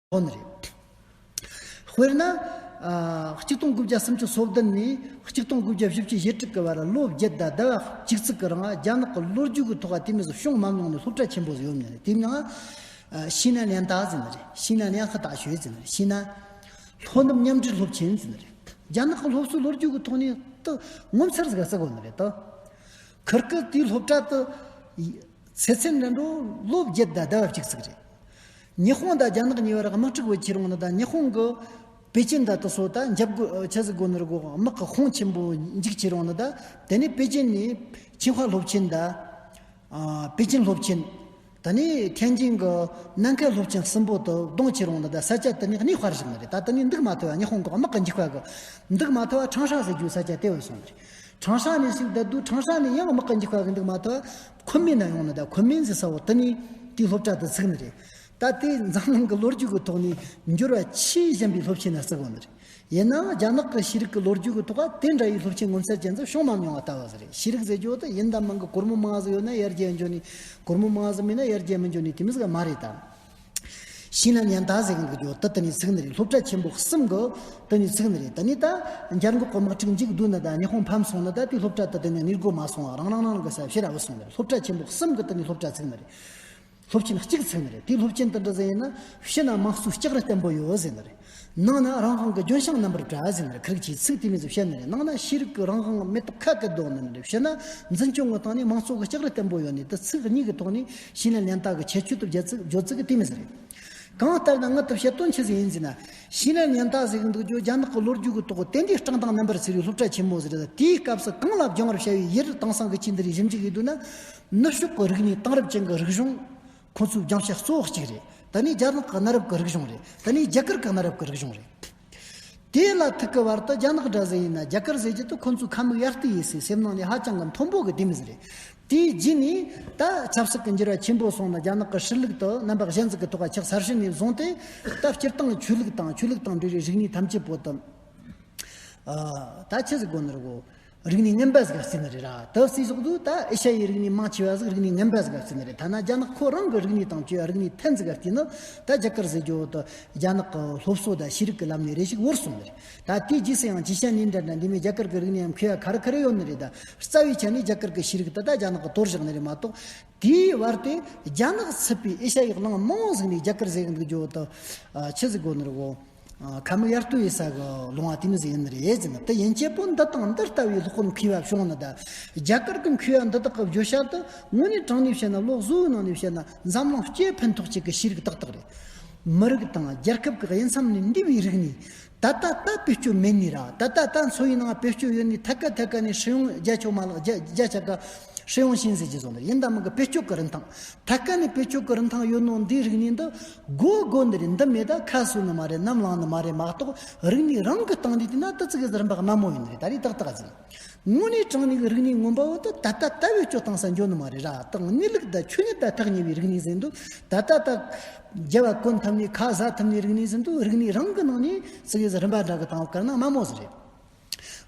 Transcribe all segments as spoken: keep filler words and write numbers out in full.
ཐོན་ནི་རེད། དཔེར་ན། ཨ། གཅིག་སྟོང་དགུ་བརྒྱ་སུམ་ཅུ་སོ་བདུན་ནས་གཅིག་སྟོང་དགུ་བརྒྱ་བཞི་བཅུ་ཞེ་དྲུག་གི་བར་ལོ་བརྒྱད་དང་ཟླ་བ་བཅུ་གཅིག་གི་རིང་རྒྱ་ནག་གི་ལོ་རྒྱུས་ཀྱི་ཐོག་དེ་མོ་ཟིག་བྱུང་མ་མྱོང་ནི་སློབ་གྲྭ་ཆེན་པོ་ཟིག་ཡོད་མྱོང་ནི། དེ་མིང་ལ། ཨ། 西南联大ཟེར་ནི་རེད། 西南联合大学ཟེར་ནི་རེད། 西南། ལྷོ་ནུབ་མཉམ་འབྲེལ་སློབ་ཆེན་ཟེར་ནི་རེད། རྒྱ་ནག་གི་སློབ་གསོའི་ལོ་རྒྱུས་ཀྱི་ཐོག་ནས་ད་ངོ་མཚར་ཟིག་བརྩི་དགོས་ནི་རེད་ད། ཁིར་ཀི་དེའི་སློབ་གྲྭ་དེ་ཚེ་ཚད་འདྲ་འགྲོ་ལོ་བརྒྱད་དང་ཟླ་བ་བཅུ་གཅིག་རེད། ཉི་ཧོང་དང་རྒྱ་ནག་གཉིས་བར་དམག་འཁྲུག་བོད་ཆེ་རུང་ནི་དང་ཉི་ཧོང་གི་པེ་ཅིན་དང་དེ་ཚོ་དང་འཇབ་རྒོལ་ཆི་ཟིག་དགོས་ནི་རེད་གོ། དམག་གི་ཁོངས་ཆེན་པོ་འཇིག་ཆེ་རུང་ནི་དང་དེ་ནས་པེ་ཅིན་ནས་ཆིང་ཧྭ་སློབ་ཆེན་དང་། ཨ། པེ་ཅིན་སློབ་ཆེན། ད་ནི་天津གི་南开སློབ་ཆེན་གསུམ་པོ་དེ་གདོང་ཆེ་རུང་ནི་དང་ས་ཆ་དེ་ནས་གནས་སྤར་བཞག་ནི་རེད། ད་དེ་ནས་འདུག་མ་ཐུབ་པ། ཉི་ཧོང་གི་དམག་གི་འཇིགས་པ་གི་འདུག་མ་ཐུབ་པ་ཁྲང་ཧྲ་ཟེར་རྒྱུའི་ས་ཆ་དེ་བར་སོང་ནི་རེད། ཁྲང་ཧྲ་ནས་ཞིག་བསྡད་དུས་ཁྲང་ཧྲ་ནས་ཡང་དམག་གི་འཇིགས་པ་གི་འདུག་མ་ཐུབ་པ་ཁོ་མིན་ན་ཡོང་ནི་དང་ཁོ་མིན་ཟེར་ས་བོ་དེ་ནས་དེའི་སློབ་གྲྭ་དེ་ཚུགས་ནི་རེད། ད་དེ་འཛམ་གླིང་གི་ལོ་རྒྱུས་ཀྱི་ཐོག་ནས་འགྱུར་བ་ཆེས་ཞན་པའི་སློབ་ཆེན་ན་བརྩི་དགོས་ནི་རེད། ཡིན་ནའང་རྒྱ་ནག་གི་ཤེས་རིག་གི་ལོ་རྒྱུས་ཀྱི་ཐོག་དེ་འདྲ་ཡི་སློབ་ཆེན་ངོ་མཚར་ཅན་ཟིག་བྱུང་མ་མྱོང་བ་ལྟ་བུ་ཟིག་རེད། ཤེས་རིག་ཟེར་རྒྱུ་དེ་ཡིན་དང་མིན་གྱི་སྒོར་མོ་མང་ཟིག་ཡོད་ན་ཡར་རྒྱས་འགྱོ་ནི། སྒོར་མོ་མང་ཟིག་མེད་ན་ཡར་རྒྱས་མི་འགྱོ་ནི་དེ་མོ་ཟིག་མ་རེད་ད། 西南联大ཟེར་གི་འདུག་རྒྱུ་དེ་དེ་ནས་ཚུགས་ནི་རེད། སློབ་གྲྭ་ཆེན་པོ་གསུམ་གི་དེ་ནས་ཚུགས་ནི་རེད། ད་ནི་ད་འཇར་འགོག་གི་དམག་འཁྲུག་མཇུག་བསྡུས་ནི་དང་ཉི་ཧོང་ཕམ་སོང་ནི་དང་དེ་སློབ་གྲྭ་དེ་དེ་ནས་གནས་དགོས་མ་སོང་བ་རང་རང་རང་རང་གི་ས་ཕྱིར་ར་བུད་སོང་ནི་རེད། སློབ་གྲྭ་ཆེན་པོ་གསུམ་གི་དེ་ནས་སློབ་གྲྭ་ཚུགས་ནི་རེད། སློབ་ཆེན་གཅིག་ཚུགས་ནི་རེད། དེའི་སློབ་ཆེན་དེ་འདྲ་ཟིག་ཡིན་ན་ཕྱི་ནང་དམངས་གཙོའི་ལྕགས་རི་བརྟན་པོ་ཡོད་ཟེར་ནི་རེད། ནང་ན་རང་དབང་གི་ལྗོན་ཤིང་རྣམ་པར་བཀྲ་ཟེར་ནི་རེད། ཁིར་གྱིས་ཚིག་དེ་མོ་ཟིག་བཤད་ནི་རེད། ནང་ན་ཤེས་རིག་གི་རང་དབང་མེ་ཏོག་ཁ་བཀོད་འདུག་ནི་རེད། ཕྱི་ན་འཛིན་སྐྱོང་གི་སྟེང་ནས་དམངས་གཙོ་གི་ལྕགས་རི་བརྟན་པོ་ཡོད་ནི་དེ་ཚིག་གཉིས་ཀྱི་ཐོག་ནས་西南联大གི་ཁྱད་ཆོས་དེ་བརྗོད་ཚིག་བརྗོད་ཚིག་གི་དེ་མོ་ཟིག་རེད། གང་ལྟར་ན་ངའི་དེ་བཤད་དོན་ཆི་ཟིག་ཡིན་ཟེར་ན། 西南联大ཟེར་གི་འདུག་རྒྱུ་རྒྱ་ནག་གི་ལོ་རྒྱུས་ཀྱི་ཐོག་དེ་འདྲའི་བཀྲག་མདངས་རྣམ་པར་འཚེར་བའི་སློབ་གྲྭ་ཆེན་མོ་ཟིག་རེད། དེའི་སྐབས་སུ་གང་ལ་སྦྱོང་བར་བྱ་བའི་ཡུལ་དེང་སང་གི་ཆི་འདི་རིགས་ཞིབ་འཇུག་ཡེད་དུས་ན། ནུབ་ཕྱོགས་ཀྱི་རིག་གནས་དེང་རབས་ཅན་གྱི་རིག་གཞུང་། ཁོང་ཚོའི་སྦྱང་བྱ་གཙོ་བོ་གཅིག་རེད། ད་ནི་རྒྱ་ནག་གི་གནའ་རབས་ཀྱི་རིག་གཞུང་རེད། ད་ནི་རྒྱ་གར་གྱི་གནའ་རབས་ཀྱི་རིག་གཞུང་རེད། དེ་ལ་ཐུག་གི་བར་དུ་རྒྱ་ནག་འདྲ་ཟིག་ཡིན་ན་རྒྱ་གར་ཟེར་རྒྱུ་དེ་ཁོང་ཚོའི་ཁ་མིག་ཡར་ལྟོས་ཡེད་སའི་སེམས་ནང་ནས་ཧ་ཅང་གི་མཐོན་པོ་གི་དེ་མོ་ཟིག་རེད། དེའི་རྗེས་ནས་ད་ཆབ་སྲིད་ཀྱི་འགྱུར་བ་ཆེན་པོ་སོང་ན་རྒྱ་ནག་གི་ཧྲིལ་ལུགས་དེ་རྣམ་པ་གཞན་ཟིག་གི་ཐོག་ཁ་ཆག་ཚར་ཕྱིན་ནས་བཟུང་སྟེ། ད་སྤྱིར་བཏང་ཆོས་ལུགས་དང་ཆོས་ལུགས་དང་འབྲེལ་བའི་རིག་གནས་ཐམས་ཅད་པོ་དེ། ཨ། ད་ཆི་ཟིག་དགོས་ནི་རེད་གོ། རིག་གནས་ངན་པ་ཟིག་ག་བརྩིས་ནི་རེད་ར། དེ་བརྩིས་སོང་དུས་ད་ཨེ་ཤ་ཡའི་རིག་གནས་མང་ཆེ་བ་ཟིག་རིག་གནས་ངན་པ་ཟིག་ག་བརྩིས་ནི་རེད། ཐ་ན་རྒྱ་ནག་ཁོ་རང་གི་རིག་གནས་དང་བཅས་པ་རིག་གནས་ཐན་ཟིག་ག་བརྩིས་ནི། ད་རྒྱ་གར་ཟེར་རྒྱུ་དེ་རྒྱ་ནག་གི་སློབ་གསོ་དང་ཤེས་རིག་གི་ལམ་ནས་རེ་ཞིག་བོར་སོང་ནི་རེད། ད་དེའི་རྗེས་སུ་ཡང་ཅི་བྱ་ནི་འདྲ་འདྲ་འདི་མོའི་རྒྱ་གར་གི་རིག་གནས་ཡང་མཁས་པ་ག་རེ་ག་རེ་ཡོད་ནི་རེད། ད་རྩ་བའི་ཆ་ནས་རྒྱ་གར་གི་ཤེས་རིག་དེ་ད་རྒྱ་ནག་གིས་གཏོར་བཞག་ནི་རེད་མ་གཏོགས། དེའི་བར་དེ་རྒྱ་ནག་ཚུད་པའི་ཨེ་ཤ་ཡའི་གླིང་མང་བོ་ཟིག་ནས་རྒྱ་གར་ཟེར་གི་འདུག་རྒྱུ་དེ་ཆི་ཟིག་དགོས་ནི་རེད་གོ། ཨ། ཁ་མིག་ཡར་ལྟོས་ཡེད་ས་གི་ལུང་བ་དེ་མོ་ཟིག་ཡིན་ནི་རེད་ཟེར་ན། དེ་ཡན་ཆད་པོ་འདི་དང་འདི་ལྟ་བུའི་སློབ་དཔོན་མཁས་པ་བྱུང་ནི་ད། རྒྱ་གར་གི་མཁས་པ་འདི་དག་གི་བརྗོད་བྱ་དེ་དངོས་གནས་དྲང་ནས་བཤད་ན། ལོ་གསུམ་ནང་ནས་བཤད་ན་འཛམ་གླིང་སྤྱི་ཕན་ཐོགས་ཅིག་གི་ཤེས་རིག་ཏག་ཏག་རེད། མི་རིགས་དང་རྒྱལ་ཁབ་ཀྱི་དབྱེ་མཚམས་ནས་འདས་པའི་རིག་གནས། ད་ལྟ་ད་བེད་སྤྱོད་མེད་ནི་ར། ད་ལྟ་ད་འཚོ་བའི་ནང་བེད་སྤྱོད་ཡོད་ནི། ཐད་ཀ་ཐད་ཀ་ནས་使用བརྒྱ་ཆ་མ་ལག་བརྒྱ་བརྒྱ་ཆ་ག 实用性ཟེར་གྱི་བཟོ་འདྲ་ཡིན་དང་མིན་གྱི་བེད་སྤྱོད་ཀྱི་རིན་ཐང་། ཐད་ཀ་ནས་བེད་སྤྱོད་ཀྱི་རིན་ཐང་ཡོད་ནོ་འདིའི་རིག་གནས་འདི་དགོས་དགོས་འདི་རེད། འདི་མེད་ད་ཁ་གསོ་ནི་མ་རེད། ནམ་ལངས་ནི་མ་རེད་མ་གཏོགས། རིག་གནས་རང་གི་སྟེང་ནས་བལྟས་ན་ད་ཙི་གེ་ཟིག་རིན་པ་དམའ་མོ་ཡིན་ནི་རེད། ད་རེས་ཏག་ཏག་ཟིན། དངོས་གནས་དྲང་གནས་ཀྱི་རིག་གནས་མངོན་པ་བོ་དེ་ད་ལྟ་ད་བེད་སྤྱོད་བཏང་ས་འགྱོ་ནི་མ་རེད་ར། ད་གནས་ལུགས་དང་ཆོས་ཉིད་དང་ཐག་ཉེ་བའི་རིག་གནས་ཟིན་དུས། ད་ལྟ་ད་རྒྱབ་བ་གོན་ཐུབ་ནི། ཁ་ཟ་ཐུབ་ནི་རིག་གནས་ཟིན་དུས། རིག་གནས་རང་གི་ནང་ནས་ཙི་གེ་ཟིག་རིན་པ་འདྲ་གི་བཏང་བ་བཀར་ན་དམའ་མོ་ཟིག་རེད།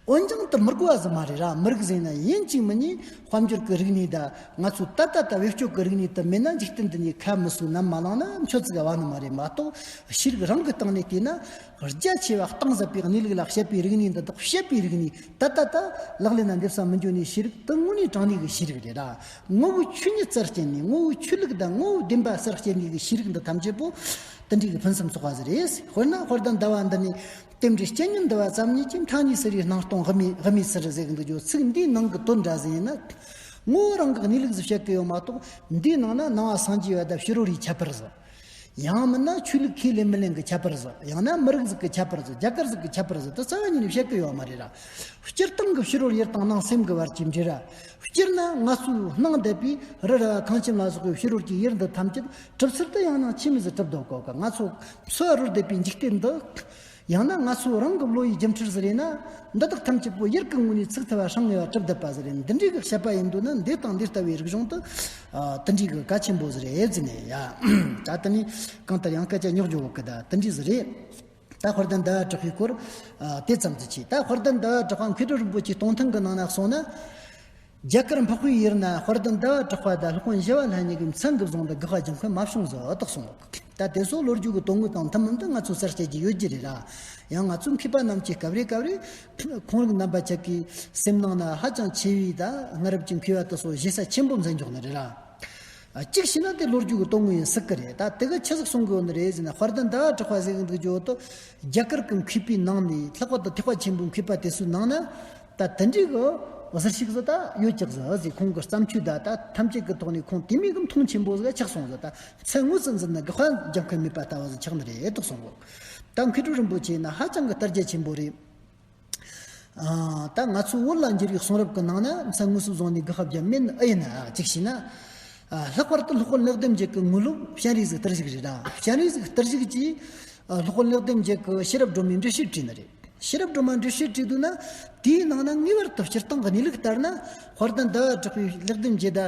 འོན་ཀྱང་དེ་མི་དགོས་པ་ཟིག་མ་རེད་ར། མི་རིགས་ཟེར་ན་ཡིན་གཅིག་མིན་གཉིས་དཔལ་འབྱོར་གྱི་རིག་གནས་དང་ང་ཚོའི་ད་ལྟ་ད་བེད་སྤྱོད་ཀྱི་རིག་གནས་དེ་མེད་ན། འཇིག་རྟེན་འདི་ནས་ཁ་མི་གསོ་ནམ་མ་ལངས་ན་མཆོད་ཚིག་བ་ནི་མ་རེད་མ་གཏོགས། ཤེས་རིག་རང་གི་སྟེང་ནས་བལྟས་ན། རྒྱ་ཆེ་བ་གཏིང་ཟབ་པའི་གནས་ལུགས་ལ་དཔྱད་པའི་རིག་གནས་འདི་དག་དཔྱད་པའི་རིག་གནས་ད་ལྟ་ད་ལག་ལེན་ན་འདེབས་ས་མི་འཇོག་ནས་ཤེས་རིག་དེ་དངོས་གནས་དྲང་གནས་ཀྱི་ཤེས་རིག་རེད་ར། ངོ་བོའི་ཆོས་ཉིད་རྩ་རྐྱེན་ནས། ངོ་བོའི་ཆོས་ལུགས་དང་ངོ་བོའི་བདེན་པ་རྩ་རྐྱེན་ནས་ཀྱི་ཤེས་རིག་འདི་ཐམས་ཅད་པོ་དེ་འདྲའི་གི་ཕུན་སུམ་ཚོགས་པ་ཟིག་རེད། དཔེར་ན་དཔལ་ལྡན་ཟླ་བ་འདི་ནས། རྟེན་འབྲེལ་སྐྱེ་ཉིད་འདུལ་བ་ཙམ་ཉིད་ཀྱིས། མཐའ་གཉིས་སུ་རེའི་སྣང་སྟོང་དབུ་མའི་དབུ་མའི་ཚུལ་ཟེར་གི་འདུག་རྒྱུ་ཚིག་འདིའི་ནང་གི་དོན་འདྲ་ཟིག་ཡིན་ན། ངོ་བོ་རང་གི་གནས་ལུགས་ཟིག་བཤད་གི་ཡོད་མ་གཏོགས། འདིའི་ནང་ན་ནང་པ་སངས་རྒྱས་པ་དང་ཕྱི་རོལ་པའི་ཁྱད་པར་ཟིག། ཡང་མིན་ན་ཆོས་ལུགས་ཁས་ལེན་མི་ལེན་གི་ཁྱད་པར་ཟིག། ཡང་ན་མི་རིགས་ཟིག་གི་ཁྱད་པར་ཟིག། རྒྱ་གར་ཟིག་གི་ཁྱད་པར་ཟིག། དེ་རྩ་བ་ཉིད་ནས་བཤད་གི་ཡོད་མ་རེད་ར། སྤྱིར་བཏང་གི་ཕྱི་རོལ་ཡུལ་དང་ནང་སེམས་གི་བར་གྱི་འབྲེལ་བ། སྤྱིར་ན་ང་ཚོའི་སྣང་བསྡད་པའི་རི་ར་བ་ཁང་ཁྱིམ་ལ་སོགས་པའི་ཕྱི་རོལ་གྱི་ཡུལ་འདི་ཐམས་ཅད་གྲུབ་ཚུལ་དེ་ཡང་ན་ཆི་མོ་ཟིག་གྲུབ་འདུག་གོ་གི། ང་ཚོ་འཚོ་བ་རོལ་བསྡད་པའི་འཇིག་རྟེན་འདི། ཡང་ན་ང་ཚོ་རང་གི་བློ་ཡི་སྒྱུ་འཕྲུལ་ཟིག་རེད་ན། འདི་དག་ཐམས་ཅད་པོ་ཡུལ་གི་ངོས་ནས་ཚུགས་ཐུབ་པ་སྲང་ངེ་བ་གྲུབ་བསྡད་པ་ཟིག་རེད། འདི་འདྲའི་གི་བཤད་པ་ཡིན་འདུག་ན། འདི་དང་འདི་ལྟ་བུའི་རིག་གཞུང་དེ། ཨ། དེ་འདྲའི་གི་གལ་ཆེན་པོ་ཟིག་རེད་ཟེར་ནས་ཡ། ད་དེ་ནི་གང་ལྟར་ཡང་སྐད་ཆ་རྙོག་འཇོག་གི། ད་དེ་འདྲའི་ཟིག་རེད། ད་དཔལ་ལྡན་ཟླ་བ་གྲགས་པའི་སྐོར། ཨ། དེ་ཙམ་དུ་བྱས། ད་དཔལ་ལྡན་ཟླ་བ་གྲགས་པ་མཁས་གྲུབ་རིན་པོ་ཆེའི་སྟོང་ཐུན་གི་ནང་ན་གསུངས་ན། རྒྱ་གར་འཕགས་པའི་ཡུལ་ན་དཔལ་ལྡན་ཟླ་བ་གྲགས་པ་དང་སློབ་དཔོན་ཞི་བ་ལྷ་གཉིས་ཀྱི་མཚན་གྱིས་བཟུང་སྟེ་དགག་པ་རྒྱག་མཁན་མ་བྱུང་ཟེར་དག་གསུངས་ཡོད། ད་དེ་ཚོ་ལོ་རྒྱུས་ཀྱི་དོན་དངོས་དང་མཐུན་མིན་དེ་ང་ཚོས་གསལ་བཤད་ཀྱི་ཡོད་ཀྱི་རེད་ར། ཡང་ང་ཚོའི་མཁས་པ་རྣམས་ཀྱིས་སྐབས་རེ་སྐབས་རེ་ཁོང་རིགས་རྣམ་པ་ཅག་གི་སེམས་ནང་ན་ཧ་ཅང་ཆེ་བའི་ད་སྔ་རབས་ཀྱི་མཁས་པ་དེ་ཚོ་ཞེ་ས་ཆེན་པོ་མཛད་འཇོག་ནི་རེད་ར། ཨ། གཅིག་བྱས་ན་དེ་ལོ་རྒྱུས་ཀྱི་དོན་དངོས་ཡིན་སྲིད་ཀྱི་རེད། ད་དེ་ག་ཆི་ཟིག་གསུང་གི་ཡོད་ནི་རེད་ཟེར་ན། དཔལ་ལྡན་ཟླ་བ་གྲགས་པ་ཟེར་གི་འདུག་རྒྱུ་དེ་རྒྱ་གར་གྱི་མཁས་པའི་ནང་ནས་ལྷག་པར་དུ་ཐེག་པ་ཆེན་པོའི་མཁས་པ་དེ་ཚོའི་ནང་ན། ད་དེ་འདྲའི་གི་ཟུར་ཞིག་ཟིག་ད་ཡོད་ཀྱག་ཟིག་ཟེར། ཁོང་གི་བརྩམས་ཆོས་ད་ད་ཐམས་ཅད་ཀྱི་ཐོག་ནས་ཁོང་དེ་མོ་གི་མཐོང་ཆེན་པོ་ཟིག་ཆགས་སོང་ཟིག་ད་ཚད་དངོས་སུ་འཛིན་ན་དགག་པ་རྒྱག་མཁན་མེད་པ་ལྟ་བུ་ཟིག་ཆགས་ནི་རེད་དོ་གསུང་གོ། ད་མཁས་གྲུབ་རིན་པོ་ཆེ་ཡིན་ན་ཧ་ཅང་གི་ལྟ་རྒྱ་ཆེན་པོ་རེད། ཨ། ད་ང་ཚོ་བོད་ལ་འགྱུར་བའི་གསུང་རབ་ཀྱི་ནང་ན་ཚད་དངོས་སུ་བཟུང་ནས་དགག་པ་རྒྱག་མེད་ནི་ཨེ་ཡིན་ན། གཅིག་བྱས་ན། ཨ། ལྷག་པར་དུ་སློབ་དཔོན་ལེགས་ལྡན་འབྱེད་ཀྱི་དངོས་སློབ་སྤྱན་རས་གཟིགས་གཏེར་བཞུགས་རེད་ད། སྤྱན་རས་གཟིགས་གཏེར་བཞུགས་ཀྱིས། ཨ། སློབ་དཔོན་ལེགས་ལྡན་འབྱེད་ཀྱི་ཤེས་རབ་སྒྲོན་མའི་འགྲེལ་བཤད་བྲིས་ནི་རེད། ཤེས་རབ་སྒྲོན་མ་འགྲེལ་བཤད་བྲིས་འདུག་ན། དེའི་ནང་ན་ངེས་པར་དུ་སྤྱིར་བཏང་གི་གནས་ལུགས་ལྟར་ན། དཔལ་ལྡན་ཟླ་བ་གྲགས་པས་ལེགས་ལྡན་འབྱེད་ད་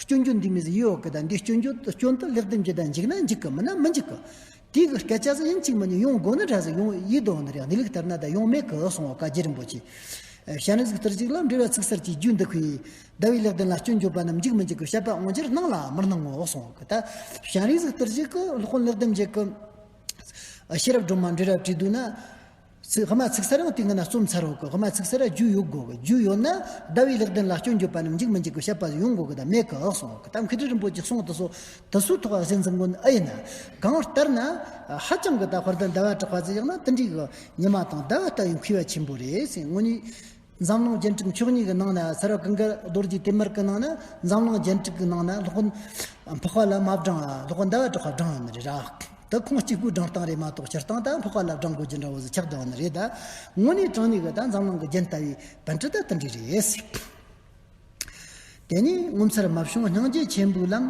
སྐྱོན་བརྗོད་འདི་མོ་ཟིག་ཡོད་གི། ད་འདི་སྐྱོན་བརྗོད་སྐྱོན་དེ་ལེགས་ལྡན་འབྱེད་ད་འཇིག་ན་འཇིག་གི། མིན་ན་མི་འཇིག་གི། དེ་གི་སྐད་ཆ་ཟིག་ཡིན་གཅིག་མིན་གཉིས་ཡོང་དགོས་ནི་འདྲ་ཟིག་ཡོང་ཡིན་དོ་ནི་རེད། གནས་ལུགས་ལྟར་ན་ད་ཡོང་མེད་གི་གསུང་བ་བཀའ་བརྒྱུད་རིན་པོ་ཆེ། ཨ། སྤྱན་རས་གཟིགས་གཏེར་བཞུགས་ལ་འགྲེལ་བ་ཚིག་གསར་གྱི་རྒྱུད་འདི་ཁོས་ཟླ་བའི་ལེགས་ལྡན་ལ་སྐྱོན་བརྗོད་པ་རྣམས་འཇིག་མི་འཇིག་གི་བཤད་པ་འོང་རྒྱུར་སྣང་ལ་མི་སྣང་ངོ་གསུང་གི། ད་སྤྱན་རས་གཟིགས་གཏེར་བཞུགས་ཀྱིས་སློབ་དཔོན་ལེགས་ལྡན་འབྱེད་ཀྱི་ཤེས་རབ་སྒྲོན་མ་འགྲེལ་བ་བྲིས་འདུག་ན། ཚིག་ཧི་མ་ཚིག་གསར་རང་དེ་སྔ་ན་རྩོམ་ཚར་ཡོད་གི། ཧི་མ་ཚིག་གསར་ར་རྒྱུས་ཡོད་དགོས་གི། རྒྱུས་ཡོད་ན་ཟླ་བའི་ལེགས་ལྡན་ལ་སྐྱོན་བརྗོད་པ་རྣམས་འཇིག་མི་འཇིག་གི་བཤད་པ་ཡོང་དགོས་གི། ད་མེད་གི་གསུང་གི། ད་མཁས་གྲུབ་རིན་པོ་ཆེ་གསུང་དེ་ཚོ་དེ་ཚོའི་ཐོག་ག་གཞི་འཛིན་དགོས་ནི་ཨེ་ཡིན་ན། གང་ལྟར་ན་ཧ་ཅང་གི་ད་དཔལ་ལྡན་ཟླ་བ་གྲགས་པ་ཟེར་ཡག་ན་དེ་འདྲའི་གི་ཉི་མ་དང་ཟླ་བ་ལྟ་བུའི་མཁས་པ་ཆེན་པོ་རེད་ཟེར། དངོས་གནས། འཛམ་གླིང་རྒྱན་དྲུག་མཆོག་གཉིས་ཀྱི་ནང་ན། ས་ར་གངྒཱ་རྡོ་རྗེ་དེ་མར་གྱི་ནང་ན། འཛམ་གླིང་རྒྱན་དྲུག་གི་ནང་ན་སློབ་དཔོན་འཕགས་པ་ལྷ་མ་བགྲང་བ། སློབ་དཔོན་ཟླ་བ་གྲགས་པ་བགྲང་ཡོད་ནི་རེད་ར། ད་ཁོང་གཅིག་པུའི་བགྲང་སྟངས་རེད་མ་གཏོགས། སྤྱིར་བཏང་ད་འཕགས་པ་ལྷ་བགྲང་དགོས་ཀྱི་འདྲ་བོ་ཟིག་ཆགས་བསྡད་ཡོད་ནི་རེད། ད་དངོས་གནས་དྲང་གནས་ཀྱི་ད་འཛམ་གླིང་གི་རྒྱན་ལྟ་བུའི་པཎ་གྲུབ་ད་དེ་འདྲ་རེད། དེ་ནས་ངོ་མཚར་མ་བྱུང་སྙིང་རྗེ་ཆེན་པོའི་ལམ།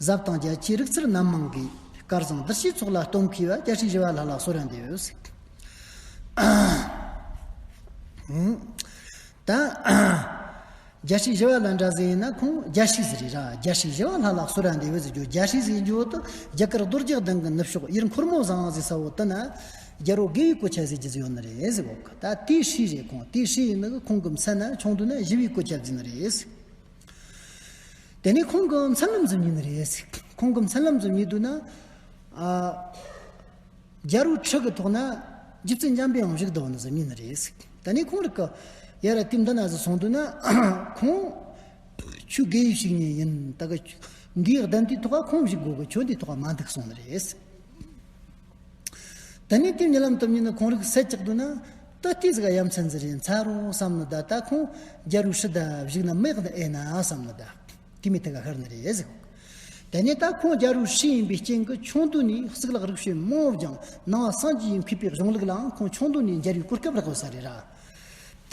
ཟབ་དང་རྒྱ་ཆེའི་རིག་རྩལ་རྣམ་མང་གི། སྐལ་བཟང་བདུད་རྩིའི་ཚོགས་ལ་སྟོན་མཁས་པ། རྒྱལ་སྲས་ཞི་བ་ལྷ་ལ་གསོལ་ར་འདེབས། ད་རྒྱལ་སྲས་ཞི་བ་ལྷ་འདྲ་ཟིག་ཡིན་ན་ཁོང་རྒྱལ་སྲས་ཟིག་རེད་ར། རྒྱལ་སྲས་ཞི་བ་ལྷ་ལ་གསོལ་ར་འདེབས་ཟེར་རྒྱུ། རྒྱལ་སྲས་ཟེར་རྒྱུ་དེ་རྒྱ་གར་རྡོ་རྗེ་གདན་གྱི་ནུབ་ཕྱོགས་ཡུལ་འཁོར་མོ་བཟང་ཟེར་ས་བོ་དེ་ན། རྒྱལ་པོ་དགེ་བའི་གོ་ཆ་ཟེར་རྒྱུ་ཟིག་ཡོད་ནི་རེད་ཟེར་གོ། ད་དེའི་སྲས་རེད་ཁོང་། དེའི་སྲས་ཡིན་ནི་གི་ཁོང་གི་མཚན་ན་ཆུང་དུས་ན་ཞི་བའི་གོ་ཆ་བརྫིས་ནི་རེད། དེ་ནས་ཁོང་གི་མཚན་ལམ་ཟིག་རྙེད་ནི་རེད། ཁོང་གི་མཚན་ལམ་ཟིག་རྙེད་དུས་ན། ཨ། རྒྱལ་པོའི་ཁྲི་གི་ཐོག་ན་རྗེ་བཙུན་འཇམ་པའི་དབྱངས་བཞུགས་འདུག་ནི་ཟིག་རྙེད་ནི་རེད། དེ་ནས་ཁོང་རིག་གི་ཡ་ར་དེ་འདི་ན་ཟིག་སོང་དུས་ན། ཁོང་ཆོས་དགེ་བའི་བཤེས་གཉེན་ཡིན། ད་གི་འདིའི་གདན་དེའི་ཐོག་ཁོང་བཞུགས་དགོས་གི། ཁྱོད་འདིའི་ཐོག་མ་འདུག་གསུངས་ནི་རེད། དེ་ནས་དེ་རྙེད་ལམ་དུ་རྙེད་ནས་ཁོང་རིག་སད་ཅིག་འདུག་ན། ད་ལྟའི་ཟིག་ཡ་མཚན་ཟིག་རེད་མཚར་རོ་བསམ་ནི་ད། ད་ཁོང་རྒྱལ་པོའི་སྲས་ད་བཞུགས་ན་མེད་ནི་ཨེ་ན་བསམ་ནི་ད། དེ་མོ་ཐད་ཀ་ཤར་ནི་རེད་ཟེར། དེ་ནས་ད་ཁོང་རྒྱལ་པོའི་སྲས་ཡིན་པའི་རྐྱེན་གྱིས་ཆུང་དུས་ནས་གཙུག་ལག་རིག་བྱེད་མང་བོ་སྦྱངས། ནང་པ་སངས་རྒྱས་ཀྱི་མཁས་པའི་གཞུང་ལུགས་ལའང་ཁོང་ཆུང་དུས་ནས་མཇལ་བའི་གོ་སྐབས་རག་ཡོད་ས་རེད་ར།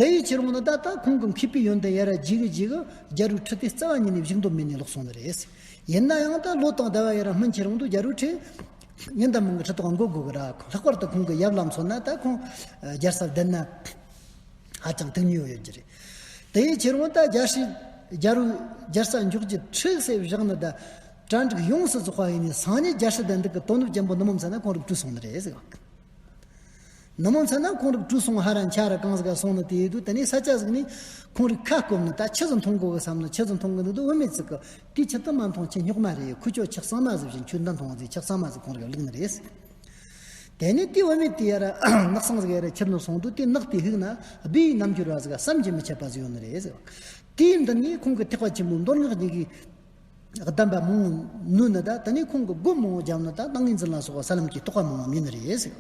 དེ་ཡི་ཕྱིར་འོང་ན་ད་ད་ཁོང་གི་མཁས་པའི་ཡོན་ཏན་ཡར་རྒྱས་གི་རྒྱས་གི་རྒྱལ་པོའི་ཁྲི་དེ་རྩ་བ་ཉིད་ནས་བཞུགས་འདོད་མེད་ནས་ལོག་སོང་ནི་རེད། ཡིན་ན་ཡང་ད་ལོ་དང་ཟླ་བ་ཡར་སྨིན་ཁྱེར་འོང་དུས་རྒྱལ་པོའི་ཁྲི་ཉིན་དང་མིན་གི་ཁྲི་ཐོག་འགོར་དགོས་གི་ར། ལྷག་པར་དུ་ཁོང་གི་ཡབ་ལ་མཚོན་ན། ད་ཁོང་རྒྱལ་ས་བདེན་ན་ཧ་ཅང་སྡུག་བསྔལ་ཡོད་རྒྱུ་རེད། དེ་ཡི་ཕྱིར་འོང་ད་རྒྱལ་སྲས་རྒྱལ་པོའི་རྒྱལ་ས་འཇོག་རྒྱུ་ཁྲིད་ཟེར་བཞག་ནི་ད། གྲ་འགྲིག་ཡོངས་སུ་རྫོགས་པ་ཡིན་ནས་སང་ཉིན་རྒྱལ་སྲིད་ལྡན་འདུག་གི་དོ་ནུབ་ཅན་པོ་ནུབ་མོ་མཚན་ན་ཁོང་རིག་བྲོས་སོང་ནི་རེད་ཟེར་བ། ནུབ་མོ་མཚན་ན་ཁོང་རིག་བྲོས་སོང་། ཧ་ར་འཆའ་ར་གང་ཟིག་ག་སོང་ནི་དེ་ཡིན་དུས། དེ་ནས་ས་ཆ་ཟིག་ནས་ཁོང་རིག་ཁ་སྐོམ་ནི་ད། ཆི་ཟིག་འཐུང་དགོས་གི་བསམ་ནི། ཆི་ཟིག་འཐུང་གི་འདུག་དུས་བུད་མེད་ཅིག་གིས་དེ་ཆི་ད་མ་འཐུང་། ཆི་རྙོག་མ་རེད། ཁོ་ཆོ་ཆག་ས་མ་ཟིག་བཞིན་ཁྱོད་འདི་འཐུང་ཟིག་ཆག་ས་མ་ཟིག་ཁོང་རིག་བླུགས་ནི་རེད། དེ་ནས་དེ་བུད་མེད་དེ་ཡར་ནགས་གསེང་ཟིག་ཡར་ཁྱེར་ནས་སོང་དུས། དེ་ནགས་དེ་ཕུག་ན་སྦས་ཡུལ་རྣལ་འབྱོར་བ་ཟིག་བསམ་གྱིས་མི་ཁྱབ་པ་ཟིག་ཡོད་ནི་རེད་ཟེར་བ། དེའི་མདུན་ནས་ཁོང་གིས་ཐེག་པ་ཆེན་པོའི་མདོ་སྔགས་གཉིས་ཀྱི་གདམས་པ་མང་བོ་ནོས་ནི་ད། དེ་ནས་ཁོང་གིས་སྒོ་མང་བོ་བརྒྱབ་ནི་ད། ཏིང་ངེ་འཛིན་ལ་སོགས་པ་ས་ལམ་གྱི་རྟོགས་པ་མང་བོ་རྙེད་ནི་རེད་ཟེར།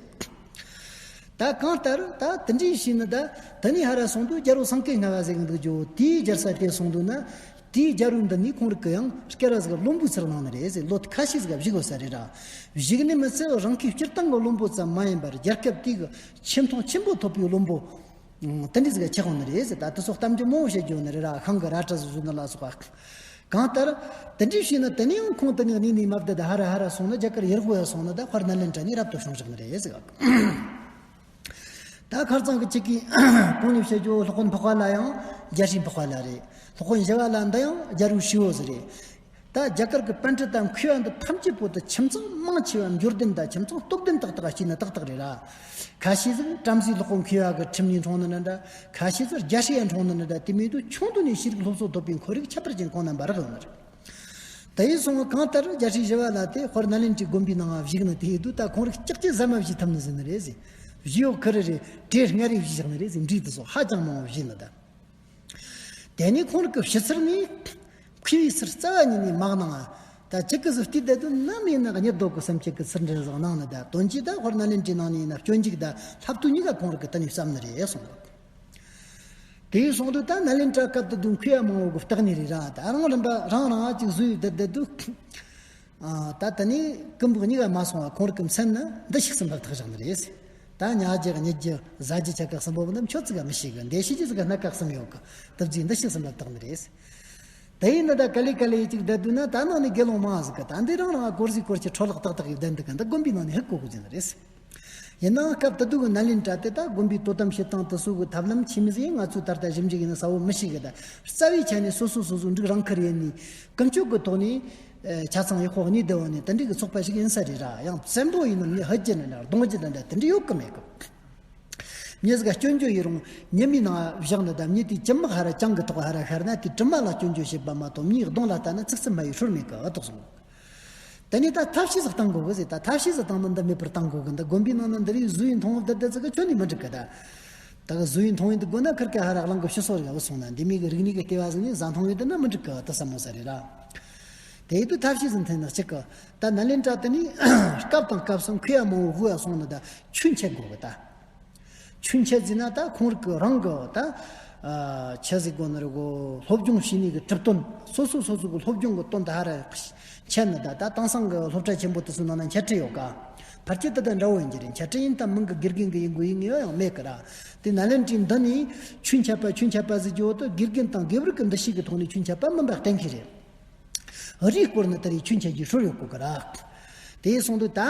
ད་གང་ལྟར་ད་དེ་འདྲའི་བྱས་ནི་ད། དེ་ནས་ཧ་ར་སོང་དུས་རྒྱལ་པོ་སེང་གེ་ལྔ་པ་ཟེར་གི་འདུག་རྒྱུ། དེའི་རྒྱལ་ས་དེར་སོང་དུས་ན། དེའི་རྒྱལ་པོའི་མདུན་ནས་ཁོང་རིག་གིས་ཡང་སྐྱ་ར་ཟིག་བློན་པོའི་ཚུལ་གནང་ནི་རེད་ཟེར། ལོ་ཁ་ཤས་ཟིག་བཞུགས་ཡོད་ས་རེད་ར། བཞུགས་ནི་མི་ཚད་རང་གི་སྤྱིར་བཏང་གི་བློན་པོ་ཙམ་མ་ཡིན་པར་རྒྱལ་ཁབ་དེ་གི་ཆེ་མཐོང་ཆེན་པོ་ཐོབ་པའི་བློན་པོ་དེ་འདྲ་ཟིག་ཆགས་ཡོང་ནི་རེད་ཟེར། ད་དེ་ཚོ་གཏམ་རྒྱུད་མང་བོ་བཤད་རྒྱུ་ཡོད་ནི་རེད་ར། ཤིང་གི་རལ་གྲི་ཟིག་བཟོས་ནི་ལ་སོགས་པ། གང་ལྟར་དེ་འདྲའི་བྱས་ན་དེ་ནས་ཡང་ཁོང་དེ་ནས་གནས་ནས་མ་བསྡད་ད་ཧ་ར་ཧ་ར་སོང་ན། རྒྱ་གར་ཡུལ་དབུས་ལ་སོང་ན་ད་དཔལ་ནཱ་ལེནྡྲ་ནས་རབ་ཏུ་བྱུང་བཞག་ནི་རེད་ཟེར། ད་ཁར་ཚང་གི་གཅིག་གིས་གོང་ནས་བཤད་རྒྱུ། སློབ་དཔོན་འཕགས་པ་ལྷ་ཡང་རྒྱལ་སྲས་འཕགས་པ་ལྷ་རེད། སློབ་དཔོན་ཞི་བ་ལྷ་འདི་ཡང་རྒྱལ་པོའི་སྲས་པོ་ཟིག་རེད། ད་རྒྱ་གར་གྱི་པཎ་གྲུབ་དང་མཁས་པ་འདི་ཐམས་ཅད་པོ་དེ་ཁྱིམ་ཚང་མང་ཆེ་བ་འབྱོར་ལྡན་དང་ཁྱིམ་ཚང་སྟོབས་ལྡན་ཏག་ཏག་སྐྱེས་ནི་ཏག་ཏག་རེད་ར། ཁ་ཤས་ཟིག་བྲམ་ཟེའི་སློབ་དཔོན་མཁས་པ་གི་ཁྲིམས་ནས་འཁྲུངས་ནི་འདྲ་འདྲ། ཁ་ཤས་ཟིག་རྒྱལ་སྲས་ཡང་འཁྲུངས་ནི་འདྲ་འདྲ། དེ་མོ་དུས་ཆུང་དུས་ནས་ཤེས་རིག་སློབ་གསོ་ཐོབ་པའི་ཁོར་ཡུག་ཁྱད་པར་ཅན་ཁོང་རྣམ་པ་རག་ཡོད་ནི་རེད། དེ་ཡིན་སོང་གང་ལྟར་རྒྱལ་སྲས་ཞི་བ་ལྷ་དེ་དཔལ་ནཱ་ལེནྡྲའི་དགོན་པའི་ནང་བཞུགས་ནས་དེ་ཡིན་དུས། ད་ཁོང་རིགས་ལྕགས་ཀྱི་ཟ་མ་བཞེས་ཐུབ་ནི་ཟིན་ནི་རེད་ཟེར། བཞེས་ཡོད་ཁུ་རི་རེད། བྲེ་ལྔ་རེ་བཞེས་བཞག་ནི་རེད་ཟེར། འབྲས་དེ་སོགས་ཧ་ཅང་མང་བ་བཞེས་ནི་ད། དེ་ནས་ཁོང་རིགས་ཀྱི་ཕྱི་ཚུལ་ནས་མཁས་པའི་ཚུལ་རྩ་བ་ཉིད་ནས་མ་གནང་། ད་ཅི་གི་ཟིག་བལྟས་བསྡད་དུས་ནམ་ཡིན་ན་གཉིད་ལྡོག་གི་སེམས་ཅན་གྱི་ཚུལ་འདྲ་ཟིག་གནང་ནི་ད། དོན་གྱིས་ད་དཔལ་ནཱ་ལེནྡྲའི་ནང་ནས་ཡིན་ན་སྤྱོད་འཇུག་དང་ལྷ་བསྟོད་གཉིས་ཀ་ཁོང་རིགས་ཀྱིས་དེ་ནས་བརྩམས་ནི་རེད་གསུངས་གོ། དེ་ཡིན་སོང་དུས་ད་ནཱ་ལེནྡྲ་སྐབས་དེ་དུས་མཁས་པ་མང་བོ་གི་བརྟག་གནས་རེད་ར། ད་རང་རིམ་པ་རང་རང་ཅིག་བཟོས་ཡོད་བསྡད་བསྡད་དུས། ཨ། ད་དེ་ནས་ཀུན་པོ་གཉིས་ཀ་མ་སོང་བ་ཁོང་རིགས་ཀྱི་མཚན་ནི་འདི་ཞིག་གསུམ་ལ་བཏགས་བཞག་ནི་རེད། ད་ཉལ་རྒྱུ་གཉིད་རྒྱུ་ཟ་རྒྱུ་ཆ་ག་གསུམ་པོ་འདི་ཆོ་ཙི་ག་མི་ཤེས་གི། འདི་ཤེས་རྒྱུ་ཟིག་ག་སྣ་ཁ་གསུམ་ཡོད་གི། དེ་བརྒྱུད་འདི་ཞིག་གསུམ་ལ་བཏགས་ནི་རེད། དེ་ཡིན་ན་ད་ག་ལེ་ག་ལེ་ཅིག་བསྡད་དུས་ན་ད་ནང་ནས་དགེ་སློང་མང་ཟིག་གི་ད་འདི་རང་རང་སྐོར་ཟིག་སྐོར་གྱི་འཕྲོ་བརླག་ཏག་ཏག་ཡོད་བསྡད་འདུག་གི། འདི་དགོན་པའི་ནང་ནས་ཧིག་གོ་དགོས་ཀྱི་ནི་རེད། ཡིན་ནའང་སྐབས་དེ་དུས་ཀྱི་ནཱ་ལེནྡྲ་དེ་ད་དགོན་པའི་དོ་དམ་བྱེད་སྟངས་དེ་ཚོ་གི་ཐབས་ལམ་ཆི་མོ་ཟིག་ཡིན་ང་ཚོས་ད་ལྟ་ཞིབ་འཇུག་ཡིན་ན་གསལ་བོ་མི་ཤེས་གི། ད་རྩ་བའི་ཆ་ནས་སོ་སོ་སོ་སོ་འབྲུག་རང་ཁུར་ཡིན་ནི་ཀུན་སྤྱོད་ཀྱི་ཐོག་ནས། ཨེ། ཆ་ཚང་ཡག་པོ་གནས་བསྡད་པ་ནི་དེ་འདྲའི་གི་ཚོགས་པ་ཞིག་ཡིན་ས་རེད་ར། ཡང་བཙན་པོ་ཡིན་ནམ་ནི་ཧུད་རྒྱུ་ནི་ན་རྡུང་རྒྱུ་དེ་འདྲ་དེ་འདྲ་ཡོད་གི་མེད་གི། མྱི་ཟིག་ག་སྐྱོན་བརྗོད་ཡིན་རུང་ཉི་མའི་ནང་བཞག་ནི་ད་མྱི་དེའི་གྱི་མིག་ཧ་ར་གྱང་གི་ཐོག་ཧ་ར་ཤར་ན་དེའི་གྲིབ་མ་ལ་སྐྱོན་བརྗོད་བྱེད་པ་མ་གཏོགས་མྱིའི་གདོང་ལ་ལྟ་ན་ཚིག་རྩུབ་སྨྲ་བའི་སྲོལ་མེད་གི། ཨ། དོགས་སོང་། དེ་ནས་ད་ཐབས་ཤེས་ཟིག་བཏང་དགོས་གི་ཟེར། ད་ཐབས་ཤེས་ཟིག་བཏང་ན་འདི་མེད་པར་བཏང་དགོས་གི། འདི་དགོན་པའི་ནང་ན་འདི་རིགས་བཟོ་ཡི་མཐོང་བ་བསྡད་བསྡད་ཟིག་གི་ཁྱོན་ནས་མི་འགྲིག་གི། ད་ད་གི་བཟོ་ཡི་མཐོང་ཡི་འདི་དགོས་ན་ཁིར་ཀ་ཧ་ར་གླང་གི་ཕྱི་སོ་ར་བུད་སོང་ན། འདི་མོ་གི་རིག་གནས་གི་ལྟེ་བ་ཟིག་ནས་བཟའ་མཐོང་ཡི་འདི་ན་མི་འགྲིག་གི། ད་ཟབ་མོ་ས་རེད་ར། དེ་ཡི་དུས་ཐབས་ཤེས་ཟིག་འཐེན་ན་གཅིག་གི། ད་ནཱ་ལེནྡྲ་དེ་ནས་སྐབས་དང་སྐབས་སུ་མཁས་པ་མང་བོ་དབུས་ལ་སོང་ནི་ད་ཆོས་འཆད་དགོས་གི་ད། ཆོས་འཆད་ཟེར་ན་ད་ཁོང་རིགས་ཀྱི་རང་གི་ད། ཨ། ཆི་ཟེར་དགོས་ནི་རེད་གོ། སློབ་སྦྱོང་བྱེད་ནི་གི་གྲུབ་དོན། སོ་སོ་སོ་སོ་གི་སློབ་སྦྱོང་གི་དོན་དེ་ཧ་ར་འཆད་ནི་ད། ད་དེང་སང་གི་སློབ་གྲྭ་ཆེན་པོ་དེ་ཚོའི་ནང་ན་འཆད་ཁྲིད་ཡོད་ག། ཕལ་ཆེར་དེ་དང་འདྲ་བོ་ཡིན་གྱི་རེད། འཆད་ཁྲིད་ཡིན་དང་མིན་གི་དགེ་རྒན་གི་ཡིན་དགོས་ཡིན་ངེས་ཡང་མེད་གི་ར། དེ་ནཱ་ལེནྡྲའི་འདི་ནས་ཆོས་འཆད་པ་ཆོས་འཆད་པ་ཟེར་རྒྱུ་བོ་དེ་དགེ་རྒན་དང་དགེ་བར་གི་འདུ་ཤེས་གི་ཐོག་ནས་ཆོས་འཆད་པ་མིན་པ་གཏན་འཁེལ་རེད། རིའི་སྐོར་ནི་དེ་རིགས་ཆོས་འཆད་རྒྱུའི་སྲོལ་ཡོད་གོ་གི་ར། དེ་སོང་དུས་ད་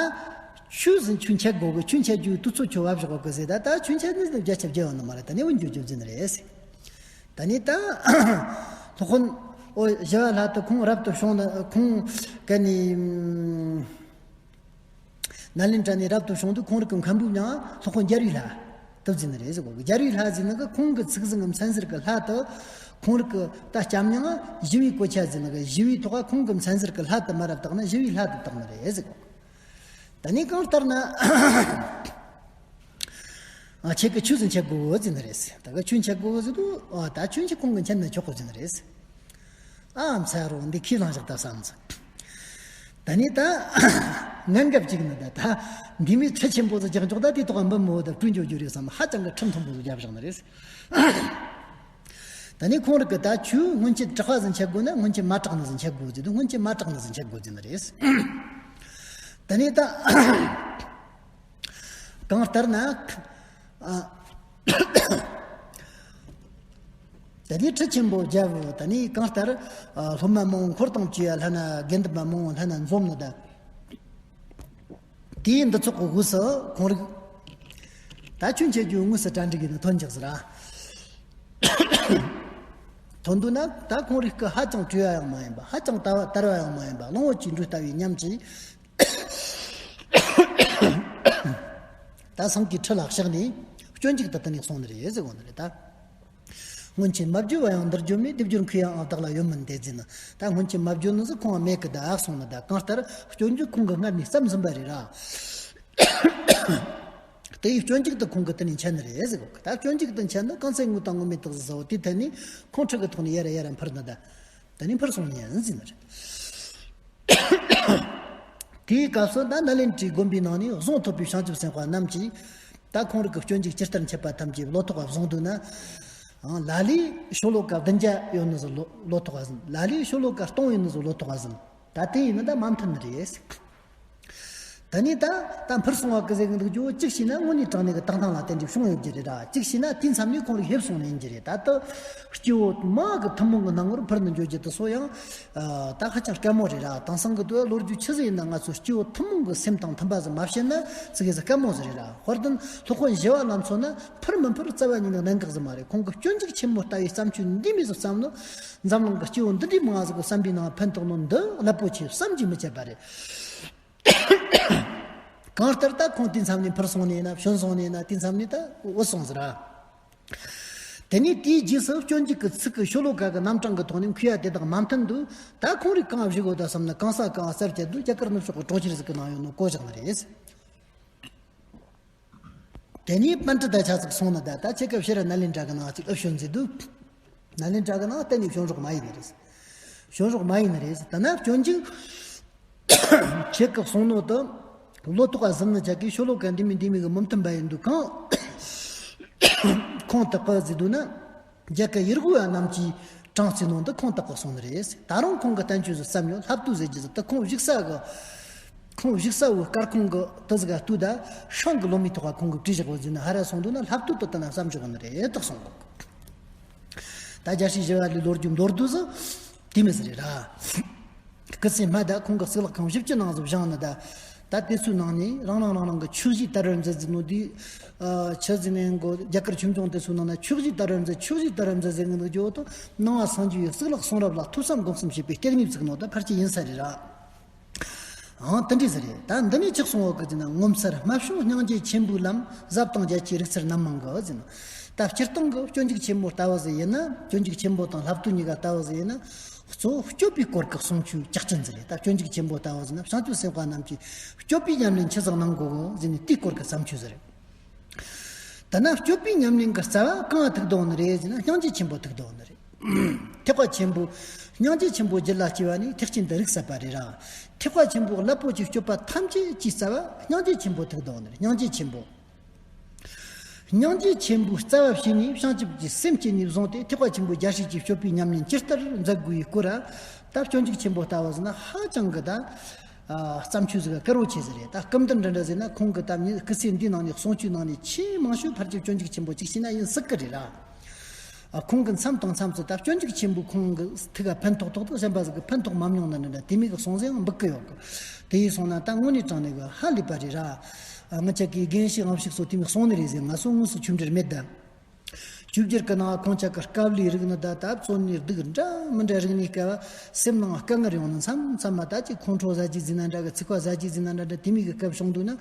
ཆོས་ཟིན་ཆོས་འཆད་དགོས་གི། ཆོས་འཆད་རྒྱུའི་དུས་ཚོད་ཆོ་བབ་བཞག་གོ་གི་ཟེར། ད་ད་ཆོས་འཆད་ནི་བརྒྱ་ཆ་བརྒྱ་ཡོང་ནི་མ་རེད། ད་ནི་འོན་འགྱོ་རྒྱུ་ཟིན་རེད། ད་ནི་ད་སློབ་དཔོན་ཨོ་ཞི་བ་ལྷ་དེ་ཁོང་རབ་ཏུ་བྱུང་ན་ཁོང་ག་ནི། ནཱ་ལེནྡྲ་ནས་རབ་ཏུ་བྱུང་དུས་ཁོང་རིགས་ཀྱི་མཁན་པོའི་མྱིང་ང་སློབ་དཔོན་རྒྱལ་བའི་ལྷ་དེ་བརྫིས་ནི་རེད་ཟེར་གོ་གི། རྒྱལ་བའི་ལྷ་ཟེར་ནི་གི་ཁོང་གི་ཚིག་ཟིན་གི་མཚན་ཟུར་གི་ལྷ་དེ་ཁོང་རིགས་ཀྱི་ད་སྐྱབས་མྱིང་ང་ཞི་བའི་གོ་ཆ་ཟེར་ནི་གི་ཞི་བའི་ཐོག་ག་ཁོང་གི་མཚན་ཟུར་གི་ལྷ་དེ་མར་ར་བཏགས་ནི་ཞི་བའི་ལྷ་དེ་བཏགས་ནི་རེད་ཟེར་གོ། ད་ནི་གང་ལྟར་ན། ཨ། ཁྱེད་ཀྱིས་ཆོས་ཟིན་འཆད་དགོས་ཟེར་ནི་རེད་ཟེར། ད་ག་ཆོས་འཆད་དགོས་ཟེར་དུས། ཨ། ད་ཆོས་འཆད་ཁོང་གིས་འཆད་ན་ཆོག་གོ་ཟེར་ནི་རེད་ཟེར། ཨ། མཚར་རོ་འདི་ཁས་བླངས་བཞག་ད་བསམ་ཚེ། ད་ནི་ད་ངན་གབ་ཅིག་ནི་ད་ད་འདི་མོའི་ཁྲི་ཆེན་པོ་ཟིག་རྒྱག་འཇོག་ད་དེ་ཐོག་འབུམ་མོ་ད་སྤྲུལ་འཇོག་རྒྱུ་རེད་བསམ། ཧ་ཅང་གི་ཁྲི་མཐོན་པོ་ཟིག་རྒྱབ་བཞག་ནི་རེད། ད་ནི་ཁོང་རིགས་ཀྱིས་ད་ཆོས་སྔོན་ཆད་གྲགས་པ་ཟིག་འཆད་དགོས་ན་སྔོན་ཆད་མ་གྲགས་ནི་ཟིག་འཆད་དགོས་ཟེར་དུས་སྔོན་ཆད་མ་གྲགས་ནི་ཟིག་འཆད་དགོས་ཟེར་ནི་རེད། ད་ནི་ད། གང་ལྟར་ན། ཨ། ད་ནི་ཁྲི་ཆེན་པོ་རྒྱབ། ད་ནི་གང་ལྟར། ཨ། སློབ་མ་མང་པོ་འཁོར་དང་བཅས་ལྷན་ན་དགེ་འདུན་པ་མང་པོ་ལྷན་ན་འཛོམས་ནི་ད། དེའི་འདི་ཚོགས་ཀྱི་དབུས་སུ་ཁོང་རིགས་ད་ཆོས་འཆད་རྒྱུའི་དངོས་སུ་གྲ་སྒྲིག་གིས་ནི་ཐོན་འཇགས་ཟེར་ར། ཐོན་དུས་ན་ད་ཁོང་རིགས་ཀྱི་ཧ་ཅང་བྲེལ་བ་ཡང་མ་ཡིན་པ། ཧ་ཅང་དལ་བ་དལ་བ་ཡང་མ་ཡིན་པ། གླང་བོ་ཆེའི་འགྲོས་ལྟ་བུའི་ཉམས་ཀྱིས། ད་སེང་གེའི་ཁྲི་ལ་གཤེགས་ནས་སྤྱོད་འཇུག་ཏུ་དེ་ནས་གསུངས་ནི་རེད་ཟེར་གོ་ནི་རེད་ད། སྔོན་ཆད་མ་བརྗོད་པ་ཡང་འདིར་བརྗོད་མེད། སྡེབ་སྦྱོར་མཁས་ཡང་ཨང་རྟགས་ལ་ཡོད་མིན་ཏེ་ཟེར་ན། ད་སྔོན་ཆད་མ་བརྗོད་ནི་ཟིག་ཁོང་ང་མེད་གི་ད་གསུངས་ནི་ད། གང་ལྟར་སྤྱོད་འཇུག་ཁོང་གིས་སྔར་ནས་བརྩམས་ཟིན་པ་རེད་ར། དེ་ཡི་སྤྱོད་འཇུག་ཏུ་ཁོང་གིས་དེ་ནས་འཆད་ནི་རེད་ཟེར་གོ་གི། ད་སྤྱོད་འཇུག་ཏུ་འཆད་ནི་རྐང་ཚེ་དངོས་དང་དངོས་མེད་དག་ཟེར་བ་དེ་ཐད་ནས་ཁོང་ཁྲི་གི་ཐོག་ནས་ཡར་ཡར་འཕུར་ནི་ད། དེ་ནས་འཕུར་སོང་ནི་ཡིན་ཟེར་ནི་རེད། དེའི་སྐབས་སུ་ད་ནཱ་ལེནྡྲའི་དགོན་པའི་ནང་ནས་གཟུངས་ཐོབ་པའི་བྱང་ཆུབ་སེམས་དཔའ་རྣམས་ཀྱིས་ད་ཁོང་རིགས་ཀྱི་སྤྱོད་འཇུག་ཇི་ལྟར་འཆད་པ་ཐམས་ཅད་ལོ་ཏོག་ག་བཟུང་འདུག་ན། ལ་ལས་ཤོ་ལོ་ཀ་བདུན་བརྒྱ་ཡོད་ནི་ཟིག་ལོ་ལོ་ཏོག་ག་ཟིན། ལ་ལས་ཤོ་ལོ་ཀ་སྟོང་ཡོད་ནི་ཟིག་ལོ་ཏོག་ག་ཟིན། ད་དེ་ཡིན་ན་ད་མ་མཐུན་ནི་རེད། ད་ནི་ད་ད་འཕུར་སོང་བ་གི་ཟེར་གི་འདུག་རྒྱུ་བོ་གཅིག་བྱས་ན་དངོས་གནས་དྲང་གནས་ཀྱི་དག་སྣང་ལ་བརྟེན་ཏེ་བྱུང་ཡོད་རྒྱུ་རེད་ར། གཅིག་བྱས་ན་དེའི་མཚམས་ནས་ཁོང་རིགས་ཕེབས་སོང་ནི་ཡིན་རྒྱུ་རེད། ད་ལྟ་སྐྱེ་བོ་མང་གི་ཐུན་མོང་གི་སྣང་ངོར་འཕུར་ནས་འགྲོ་རྒྱུ་དེ་ཚོ་ཡང་ད་ཧ་ཅང་དཀའ་མོ་རེད་ར། དེང་སང་གི་དུས་ལོ་རྒྱུས་ཆི་ཟིག་ཡིན་ན་ང་ཚོ་སྐྱེ་བོ་ཐུན་མོང་གི་སེམས་དང་མཐུན་པ་ཟིག་མ་བྱས་ན་ཙི་གེ་ཟིག་དཀའ་མོ་ཟིག་རེད་ར། དཔེར་ན་སློབ་དཔོན་ཞི་བ་ལྷ་མཚོན་ན་འཕུར་མི་འཕུར་རྩ་བ་ཉིད་ནས་གནད་འགག་ཟིག་མ་རེད། ཁོང་གི་སྤྱོད་འཇུག་ཆེན་མོ་ལྟ་བུའི་བརྩམས་ཆོས་འདི་མོ་ཟིག་བརྩམས་ནོ། འཛམ་གླིང་གི་སྐྱེ་བོ་འདི་འདྲའི་མང་ཟིག་གི་བསམ་པའི་ནང་ཕན་ཐོགས་ནོ་འདི་རླབས་པོ་ཆེ་བསམ་གྱིས་མི་ཁྱབ་པ་རེད། གང་ལྟར་ད་ཁོང་དེའི་མཚམས་ནས་འཕུར་སོང་ནས་ན་བྱོན་སོང་ནས་ན་དེའི་མཚམས་ནས་ད་བུད་སོང་ཟེར་ར། དེ་ནས་དེའི་རྗེས་སུ་སྤྱོད་འཇུག་གི་ཚིག་གི་ཤོ་ལོ་ཀ་གི་རྣམ་གྲངས་ཀྱི་ཐོག་ནས་མཁས་པ་དེ་དག་མ་མཐུན་དུས། ད་ཁོང་རིགས་གང་བཞུགས་ཡོད་ད་བསམ་ན། གང་ས་གང་ཟེར་བྱས་དུས་རྒྱ་གར་ནུབ་ཕྱོགས་ཀྱི་གྲོང་ཁྱེར་ཟིག་གི་ནང་ཡོད་ནོ་གོ་བཞག་ནི་རེད། དེ་ནས་པཎྜི་ཏ་ཆ་ཚིག་སོང་ན། ད་ད་ཁྱེད་ཀ་ཕྱིར་ནཱ་ལེནྡྲ་གི་ནང་ཅིག་ཨེ་བྱོན་ཟེར་དུས། ནཱ་ལེནྡྲ་གི་ནང་གཏན་ནས་བྱོན་རོགས་མ་ཡིན་ནི་རེད། བྱོན་རོགས་མ་ཡིན་ནི་རེད། ད་ན་སྤྱོད་འཇུག་ཁྱེད་ཀྱི་གསུང་ནོ་དུ་ལོ་ཐོག་ག་ཟིན་ནི་ཆ་གི་ཤོ་ལོ་ཀ་འདི་མི་འདི་མི་གི་མུ་མཐུན་པ་ཡིན་དུས། གང་ཁོང་དག་གི་ཟེར་དུས་ན། རྒྱ་གར་ཡུལ་གོ་བ་རྣམས་ཀྱི་གྲངས་ཚིག་ནང་དུ་ཁོང་དག་གི་གསུང་ནི་རེད། ད་རུང་ཁོང་གི་བསྟན་བཅོས་སུ་བསམ་ཡོད། ལྷ་བཏུ་ཟེར་རྒྱུ་ཟིག་ད་ཁོང་བཞུགས་ས་གི། ཁོང་བཞུགས་ས་བོའི་སྐར་ཁུང་གི་དུ་ཟིག་ག་བཏུ་ད། ཤང་གི་ལོ་མའི་ཐོག་ག་ཁོང་གི་བྲིས་བཞག་པ་ཟིན་ན། ཧ་ར་སོང་དུས་ན་ལྷ་བཏུ་དུ་ད་ན་བསམ་བཞག་ནི་རེད་དག་གསུང་གི། ད་རྒྱལ་སྲས་ཞི་བ་ལྷའི་ལོ་རྒྱུས་མདོར་བསྡུས་སུ་དེ་མི་ཟེར་ར། སྐུ་ཚེ་སྨད་ད་ཁོང་གི་གཙུག་ལག་ཁང་བཞི་བཅུ་ནང་བཞག་ནི་ད། ད་དེ་ཚོའི་ནང་ནས་རང་རང་རང་རང་གི་ཆོས་གཞི་དར་བར་མཛད་ཟེར་ནོ་དེ། ཆི་ཟེར་ནས་གོ། རྒྱ་གར་ཆོས་འབྱུང་དེ་ཚོའི་ནང་ན་ཆོས་གཞི་དར་བར་མཛད། ཆོས་གཞི་དར་བར་མཛད་ཟེར་ནི་འདུག་ཅོ་དུ། ནང་བ་སངས་རྒྱས་པའི་གཙུག་ལག་གསུང་རབ་ལ་ཐོས་བསམ་སྒོམ་གསུམ་བྱེད་པའི་སྟེགས་གཉིས་བཙུགས་ནོ་ད་ཕལ་ཆེར་ཡིན་ས་རེད་ར། ཨང་། དེ་འདྲ་ཟིག་རེད། ད་འདི་ནས་ཅི་གསུང་བ་གི་ཟེར་ན། ངོ་མཚར་སྨྲ་བྱུང་སྙིང་རྗེ་ཆེན་པོའི་ལམ། ཟབ་དང་རྒྱ་ཆེའི་རིག་རྩལ་རྣམ་མང་གི་ཟེར་ན། ད་སྤྱིར་བཏང་གི་སྤྱོད་འཇུག་ཆེན་པོ་ལྟ་བུ་ཟིག་ཡིན་ན། སྤྱོད་འཇུག་ཆེན་པོ་དང་ལྷ་བཏུ་གཉིས་ཀ་ལྟ་བུ་ཟིག་ཡིན་ན། གཙོ་བོ་སྤྱོད་པའི་སྐོར་གྱི་གསུང་ཆོས་རྒྱག་ཅན་ཟིག་རེད། ད་སྤྱོད་འཇུག་ཆེན་པོ་ལྟ་བུ་ཟིག་ན། བྱང་ཆུབ་སེམས་དཔའ་རྣམས་ཀྱིས་སྤྱོད་པའི་ཉམས་ལེན་ཆི་ཟིག་གནང་དགོས་གི་ཟེར་ནས་དེའི་སྐོར་གྱི་བསམ་ཆོས་ཟིག་རེད། ད་ན་སྤྱོད་པའི་ཉམས་ལེན་གྱི་རྩ་བ་གང་ཐུག་འདུག་ནི་རེད་ཟེར་ན། སྙིང་རྗེ་ཆེན་པོ་ཐུག་འདུག་ནི་རེད། ཐེག་པ་ཆེན་པོ། སྙིང་རྗེ་ཆེན་པོ་རྒྱུད་ལ་སྐྱེ་བ་ནི་ཐེག་ཆེན་དུ་རིགས་ཟད་པ་རེད་ར། ཐེག་པ་ཆེན་པོ་རླབས་པོ་ཆེའི་སྤྱོད་པ་ཐམས་ཅད་ཀྱི་རྩ་བ་སྙིང་རྗེ་ཆེན་པོ་ཐུག་འདུག་ནི་རེད། སྙིང་རྗེ་ཆེན་པོ། སྙིང་རྗེ་ཆེན་པོའི་རྩ་བ་བྱས་ནས་བྱང་ཆུབ་ཀྱི་སེམས་བསྐྱེད་ནས་བཟུང་སྟེ། ཐེག་པ་ཆེན་པོའི་རྒྱལ་སྲས་ཀྱི་སྤྱོད་པའི་ཉམས་ལེན་ཇི་ལྟར་མཛད་དགོས་པའི་སྐོར་ར། ད་སྤྱོད་འཇུག་ཆེན་པོ་ལྟ་བུ་ཟེར་ན་ཧ་ཅང་གི་ད། ཨ། བརྩམས་ཆོས་ཟིག་དཀར་བོ་ཆེ་ཟིག་རེད། ད་སྐུ་མདུན་འདྲ་འདྲ་ཟེར་ན། ཁོང་གི་ད་ནི་སྐུ་ཚེ་འདིའི་ནང་ནས་གསུང་ཆོས་ནང་ནས་ཆེས་མང་ཤོས་ཕལ་ཆེར་སྤྱོད་འཇུག་ཆེན་པོ་གཅིག་བྱས་ན་ཡིན་སྲིད་གི་རེད་ར། ཨ། ཁོང་གི་མཚམས་དང་མཚམས་སུ་ད་སྤྱོད་འཇུག་ཆེན་པོ་ཁོང་གི་ཐུགས་ལ་ཕན་ཐོགས་ཐོགས་ཏེ་གཞན་པ་ཟིག་གིས་ཕན་ཐོགས་མ་མྱོང་ན་འདྲ་འདྲ་དེ་མོ་གི་གསུང་ཟིག་ཡང་འབུག་གི་ཡོད་གི། དེ་ཡིན་སོང་ན་ད་དངོས་གནས་དྲང་གནས་གི་ཧ་ལས་པ་རེད་ར། ཨ། ང་ཅག་གིས་རྒན་ཞིག་དབང་ཕྱུག་སོགས་དེ་མོ་གསུང་ནི་རེད་ཟེར། ང་ཚོ་དངོས་སུ་ཆོས་འབྲེལ་མེད་ད། ཆོས་འབྲེལ་གི་ནང་ཁོང་ཅག་གི་དཀའ་ལས་རིག་ནི་ད། ད་བཙོན་ནས་སྡུག་འདྲ་མི་འདྲ་རིག་ནས་དཀའ་བ། སེམས་ནང་དཀའ་ངལ་ཡོང་ནི། མཚམས་མཚམས་མ་ད་ཅིག་ཁོང་ཁྲོ་ཟ་རྒྱུ་ཟིག་ན་འདྲ་གི། ཚིག་པ་ཟ་རྒྱུ་ཟིག་ན་འདྲ་འདྲ་དེ་མོ་གི་སྐབས་བྱུང་འདུག་ན།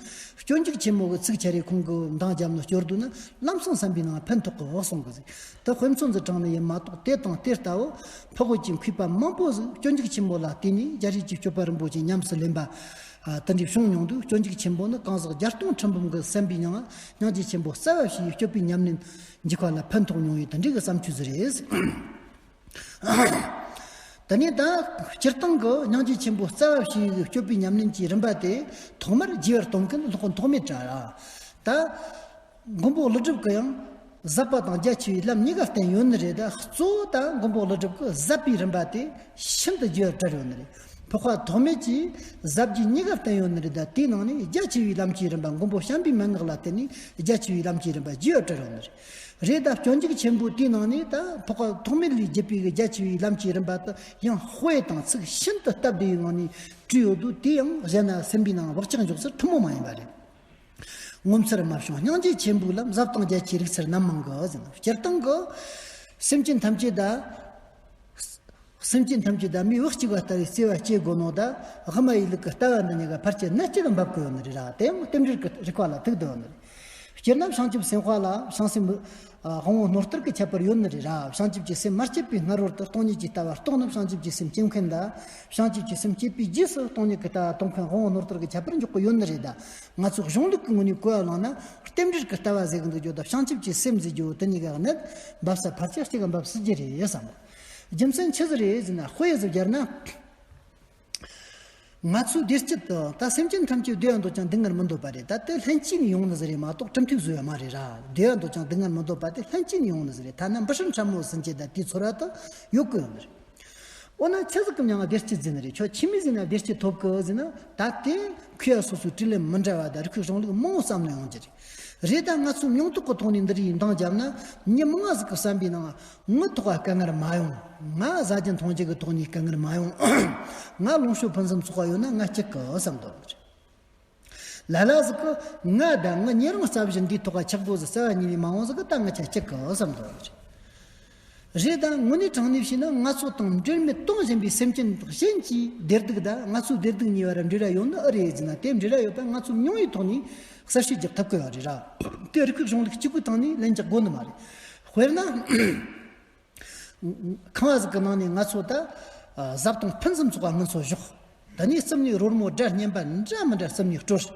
སྤྱོད་འཇུག་ཆེན་མོ་གི་ཚིག་ཆ་རེ་ཁོང་གིས་འདང་བརྒྱབ་ནས་སྐྱོར་འདུག་ན། ལམ་སང་བསམ་པའི་ནང་ཕན་ཐོགས་གི་གསུང་གི་ཟིག། ད་དཔེ་མཚོན་ཟིག་དྲངས་ནི་ཡིན་མ་གཏོགས། དེ་དང་དེ་ལྟ་བུ་འཕགས་བོད་ཀྱི་མཁས་པ་མང་པོ་ཟིག་སྤྱོད་འཇུག་ཆེན་མོ་ལ་བརྟེན་ནས་རྒྱལ་སྲས་ཀྱི་སྤྱོད་པ་རིན་པོ་ཆེ་ཉམས་སུ་ལེན་པ། ཨ། དེ་འདྲའི་བྱུང་མྱོང་འདུག། སྤྱོད་འཇུག་ཆེན་པོ་ནི་གང་ཟག་བརྒྱ་སྟོང་ཁྲི་འབུམ་གྱི་བསམ་པའི་ནང་སྙིང་རྗེ་ཆེན་པོ་རྩ་བ་བྱས་སྤྱོད་པའི་ཉམས་ལེན་འཇུག་པ་ལ་ཕན་ཐོགས་མྱོང་བའི་དེ་འདྲའི་གི་བརྩམས་ཆོས་ཟིག་རེད། དེ་ནས་ད་སྤྱིར་བཏང་གི་སྙིང་རྗེ་ཆེན་པོ་རྩ་བ་བྱས་སྤྱོད་པའི་ཉམས་ལེན་གྱི་རིམ་པ་དེ་ཐོག་མར་རྒྱས་པར་གཏོང་མཁན་སློབ་དཔོན་ཐོགས་མེད་དྲ་ར། ད་མགོན་པོ་ཀླུ་སྒྲུབ་ཀྱིས་ཡང་ཟབ་པ་དང་རྒྱ་ཆེ་བའི་ལམ་གཉིས་ཀ་བསྟན་ཡོད་ནི་རེད། ད་གཙོ་བོ་ད་མགོན་པོ་ཀླུ་སྒྲུབ་ཀྱིས་ཟབ་པའི་རིམ་པ་དེ་ཤིན་ཏུ་རྒྱས་པར་བཀྲལ་ཡོད་ནི་རེད། འཕགས་པ་ཐོགས་མེད་ཀྱིས་ཟབ་རྒྱས་གཉིས་ཀ་བསྟན་ཡོད་ནི་རེད། ད་དེའི་ནང་ནས་རྒྱ་ཆེ་བའི་ལམ་གྱི་རིམ་པ། མགོན་པོ་བྱམས་པའི་མན་ངག་ལ་བརྟེན་ནས་རྒྱ་ཆེ་བའི་ལམ་གྱི་རིམ་པ་རྒྱས་པར་བཀྲལ་ཡོད་ནི་རེད། རེད། ད་སྤྱོད་འཇུག་ཆེན་པོ་དེའི་ནང་ནས་ད་འཕགས་པ་ཐོགས་མེད་ལས་བརྒྱུད་པའི་རྒྱ་ཆེ་བའི་ལམ་གྱི་རིམ་པ་དེ་ཡང་དཔེ་དང་ཚིག་ཤིན་ཏུ་སྟབས་བདེ་བའི་ངང་ནས་བྲིས་ཡོད་དུས། དེ་ཡང་གཞན་ན་སེམས་པའི་ནང་བག་ཆགས་འཇོག་སར་ཐུན་མོང་མ་ཡིན་པ་རེད། ངོ་མཚར་སྨྲ་བྱུང་སྙིང་རྗེ་ཆེན་པོའི་ལམ། ཟབ་དང་རྒྱ་ཆེའི་རིག་རྩལ་རྣམ་མང་གི་ཟེར་ན། སྤྱིར་བཏང་གི་སེམས་ཅན་ཐམས་ཅད་ད། སེམས་ཅན་ཐམས་ཅད་ད་མིའི་བུ་གཅིག་པ་ལྟ་བུའི་བརྩེ་བ་སྐྱེ་དགོས་ནོ་ད། དབུ་མ་ཡི་ལུགས་ཀྱི་ལྟ་བ་འདི་གཉིས་ཀ་ཕལ་ཆེར་སྣེ་གཅིག་ཏུ་འབབ་དགོས་ཡོད་ནི་རེད་ར། དེ་ཡང་རྟེན་འབྲེལ་གྱི་རིགས་པ་ལ་ཐུག་བསྡད་ཡོད་ནི་རེད། སྤྱིར་ན་བྱང་ཆུབ་སེམས་དཔའ་ལ་བྱང་སེམས་དབང་པོ་རྣོ་རྟུལ་གྱི་ཁྱད་པར་ཡོད་ནི་རེད་ར། བྱང་ཆུབ་ཀྱི་སེམས་མ་སྐྱེས་པའི་སྔ་རོལ་དུ་སྟོང་ཉིད་ཀྱི་ལྟ་བ་རྟོགས་ནས། བྱང་ཆུབ་ཀྱི་སེམས་སྐྱེ་མཁན་ད། བྱང་ཆུབ་ཀྱི་སེམས་སྐྱེས་པའི་རྗེས་སུ་སྟོང་ཉིད་ཀྱི་ལྟ་བ་རྟོགས་མཁན་དབང་པོ་རྣོ་རྟུལ་གྱི་ཁྱད་པར་འཇོག་གི་ཡོད་ནི་རེད། ད་ང་ཚོ་གཞུང་ལུགས་ཀྱི་ངོས་ནས་གོ་བ་བླངས་ན། རྟེན་འབྲེལ་གྱི་ལྟ་བ་ཟེར་གི་འདུག་རྒྱུ་ད། བྱང་ཆུབ་ཀྱི་སེམས་ཟེར་རྒྱུ་དེ་གཉིས་ཀ་གནད་འབབ་ས་ཕལ་ཆེར་གཅིག་ག་འབབ་སྲིད་ཀྱི་རེད་བསམ། རྒྱུ་མཚན་ཆི་ཟིག་རེད་ཟེར་ན། དཔེ་ཟིག་སྦྱར་ན། ང་ཚོའི་བདེ་སྐྱིད་དུ་ད་སེམས་ཅན་ཐམས་ཅད་བདེ་བ་འདོད་ཀྱང་སྡུག་བསྔལ་མི་འདོད་པ་རེད། ད་དེ་ལྷན་སྐྱེས་ནས་ཡོང་ནི་ཟིག་རེད་མ་གཏོགས་གྲུབ་མཐས་བཟོས་པ་མ་རེད་ར། བདེ་བ་འདོད་ཀྱང་སྡུག་བསྔལ་མི་འདོད་པ་དེ་ལྷན་སྐྱེས་ནས་ཡོང་ནི་ཟིག་རེད། ཐ་ན་འབུ་སྲིན་ཕྲ་མོ་ཟིན་གྱི་ད་དེའི་ཚོར་བ་དུ་ཡོད་གི་ཡོད་ནི་རེད། འོ་ན་ཆི་ཟིག་གི་མྱིང་ང་བདེ་སྐྱིད་ཟེར་ནི་རེད། ཁྱོད་ཆི་མོ་ཟིག་ན་བདེ་སྐྱིད་ཐོབ་གི་ཟེར་ན། ད་དེ་མཁས་པ་སོ་སོའི་དྲིས་ལན་མི་འདྲ་བ་དང་རིགས་པའི་གཞུང་ལུགས་མང་བོ་བསམ་བློ་ཡོང་རྒྱུ་རེད། རེད། ད་ང་ཚོའི་མྱོང་རྟོག་གི་ཐོག་ནས་འདི་རིགས་འདང་བརྒྱབ་ན། མྱི་མང་ཟིག་གི་བསམ་པའི་ནང་ངའི་ཐོག་ག་དཀའ་ངལ་མ་ཡོང་། ང་ཟ་རྒྱུ་འཐུང་རྒྱུ་གི་ཐོག་ནས་དཀའ་ངལ་མ་ཡོང་། ང་ལོངས་སྤྱོད་ཕུན་སུམ་ཚོགས་པ་ཡོད་ན་ང་སྐྱིད་གི་བསམ་འདོད་རེད། ལ་ལ་ཟིག་གིས་ང་དང་ངའི་ཉེ་རིང་རྩ་བཞིན་འདིའི་ཐོག་ག་ཆག་སྒོ་ཟིག་རྩ་བ་ཉིད་ནས་མ་འོང་ཟིག་གི་ད་ང་ཆ་སྐྱིད་གི་བསམ་འདོད་རེད། རེད། ད་དངོས་གནས་དྲང་གནས་བྱས་ན། ང་ཚོ་དང་འབྲེལ་མེད་དོན་གཞན་པའི་སེམས་ཅན་གཞན་གྱི་བདེ་སྡུག་དང་ང་ཚོའི་བདེ་སྡུག་གཉིས་བར་འབྲེལ་བ་ཡོད་ནི་ཨེ་རེད་ཟེར་ན། དེ་འབྲེལ་བ་ཡོད་པ་ང་ཚོའི་མྱོང་བའི་ཐོག་ནས་གསལ་བཤད་རྒྱག་ཐུབ་ཀྱི་ཡོད་རེད་ར། དེ་རིགས་པའི་གཞུང་ལུགས་གཅིག་པུའི་སྟེང་ནས་ལན་རྒྱག་དགོས་ནི་མ་རེད། དཔེར་ན། ཁང་བ་ཟིག་གི་ནང་ནས་ང་ཚོ་ད་ཟབ་དང་ཕུན་སུམ་ཚོགས་པ་སྔོན་སོ་བཞག་ད་ནས་རྩིབ་ནས་རོལ་མོ་སྒྲ་སྙན་པ་འདྲ་མི་འདྲ་རྩིབ་ནས་དཀྲོལ།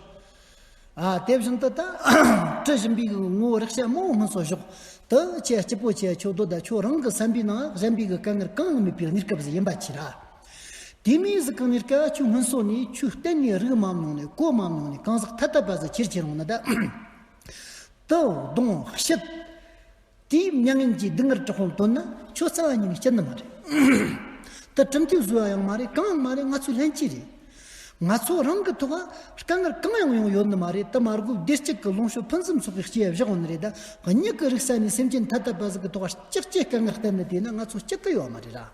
ཨ་དེ་བཞིན་དུ་ད་དྲི་ཞིམ་པའི་ངོ་བོ་རེག་བྱ་མང་བོ་སྔོན་སོ་བཞག་དུ་ཁྱེད་སྐྱིད་པོ་ཆེ་ཁྱོད་སྡོད་ད་ཁྱོད་རང་གི་བསམ་པའི་ནང་གཞན་པའི་གི་དཀའ་ངལ་གང་ཡང་མེད་པའི་གནས་སྐབས་ཟིག་ཡིན་པ་ཁྱེད་ར། དེ་མིན་ཟིག་གང་ནས་ཀ་ཁྱོད་སྔོན་སོ་ནས་ཁྱོད་གཏན་ནས་རིག་མ་མྱོང་ནས་གོ་མ་མྱོང་ནས་གང་ཟག་ཐ་དད་པ་ཟིག་ཁྱེར་ཁྱེར་འོང་ན་ད། དུ་གདོང་ཕྱིད། དེའི་མྱ་ངན་གྱི་སྡུག་བསྔལ་དྲག་པོ་འདོན་ན་ཁྱོད་རྩ་བ་ཉིད་ནས་སྐྱིད་ནི་མ་རེད། དེ་གྲུབ་མཐས་བཟོས་པ་ཡང་མ་རེད། གང་ཡང་མ་རེད། ང་ཚོའི་ལྷན་སྐྱེས་རེད། ང་ཚོ་རང་གི་ཐོག་དཀའ་ངལ་གང་ཡང་ཡོང་ཡོད་ནི་མ་རེད། དེ་མ་དགོས་བདེ་སྐྱིད་ཀྱི་ལོངས་སྤྱོད་ཕུན་སུམ་ཚོགས་པའི་སྐྱེ་བ་བཞག་ཡོད་ནི་རེད། ད་མྱིག་གི་རིག་ས་ནས་སེམས་ཅན་ཐ་དད་པ་ཟིག་གི་ཐོག་ལྕགས་ཀྱི་དཀའ་ངལ་བསྟན་ནས་བསྡད་ན་ང་ཚོ་སྐྱིད་གི་ཡོད་མ་རེད་ར།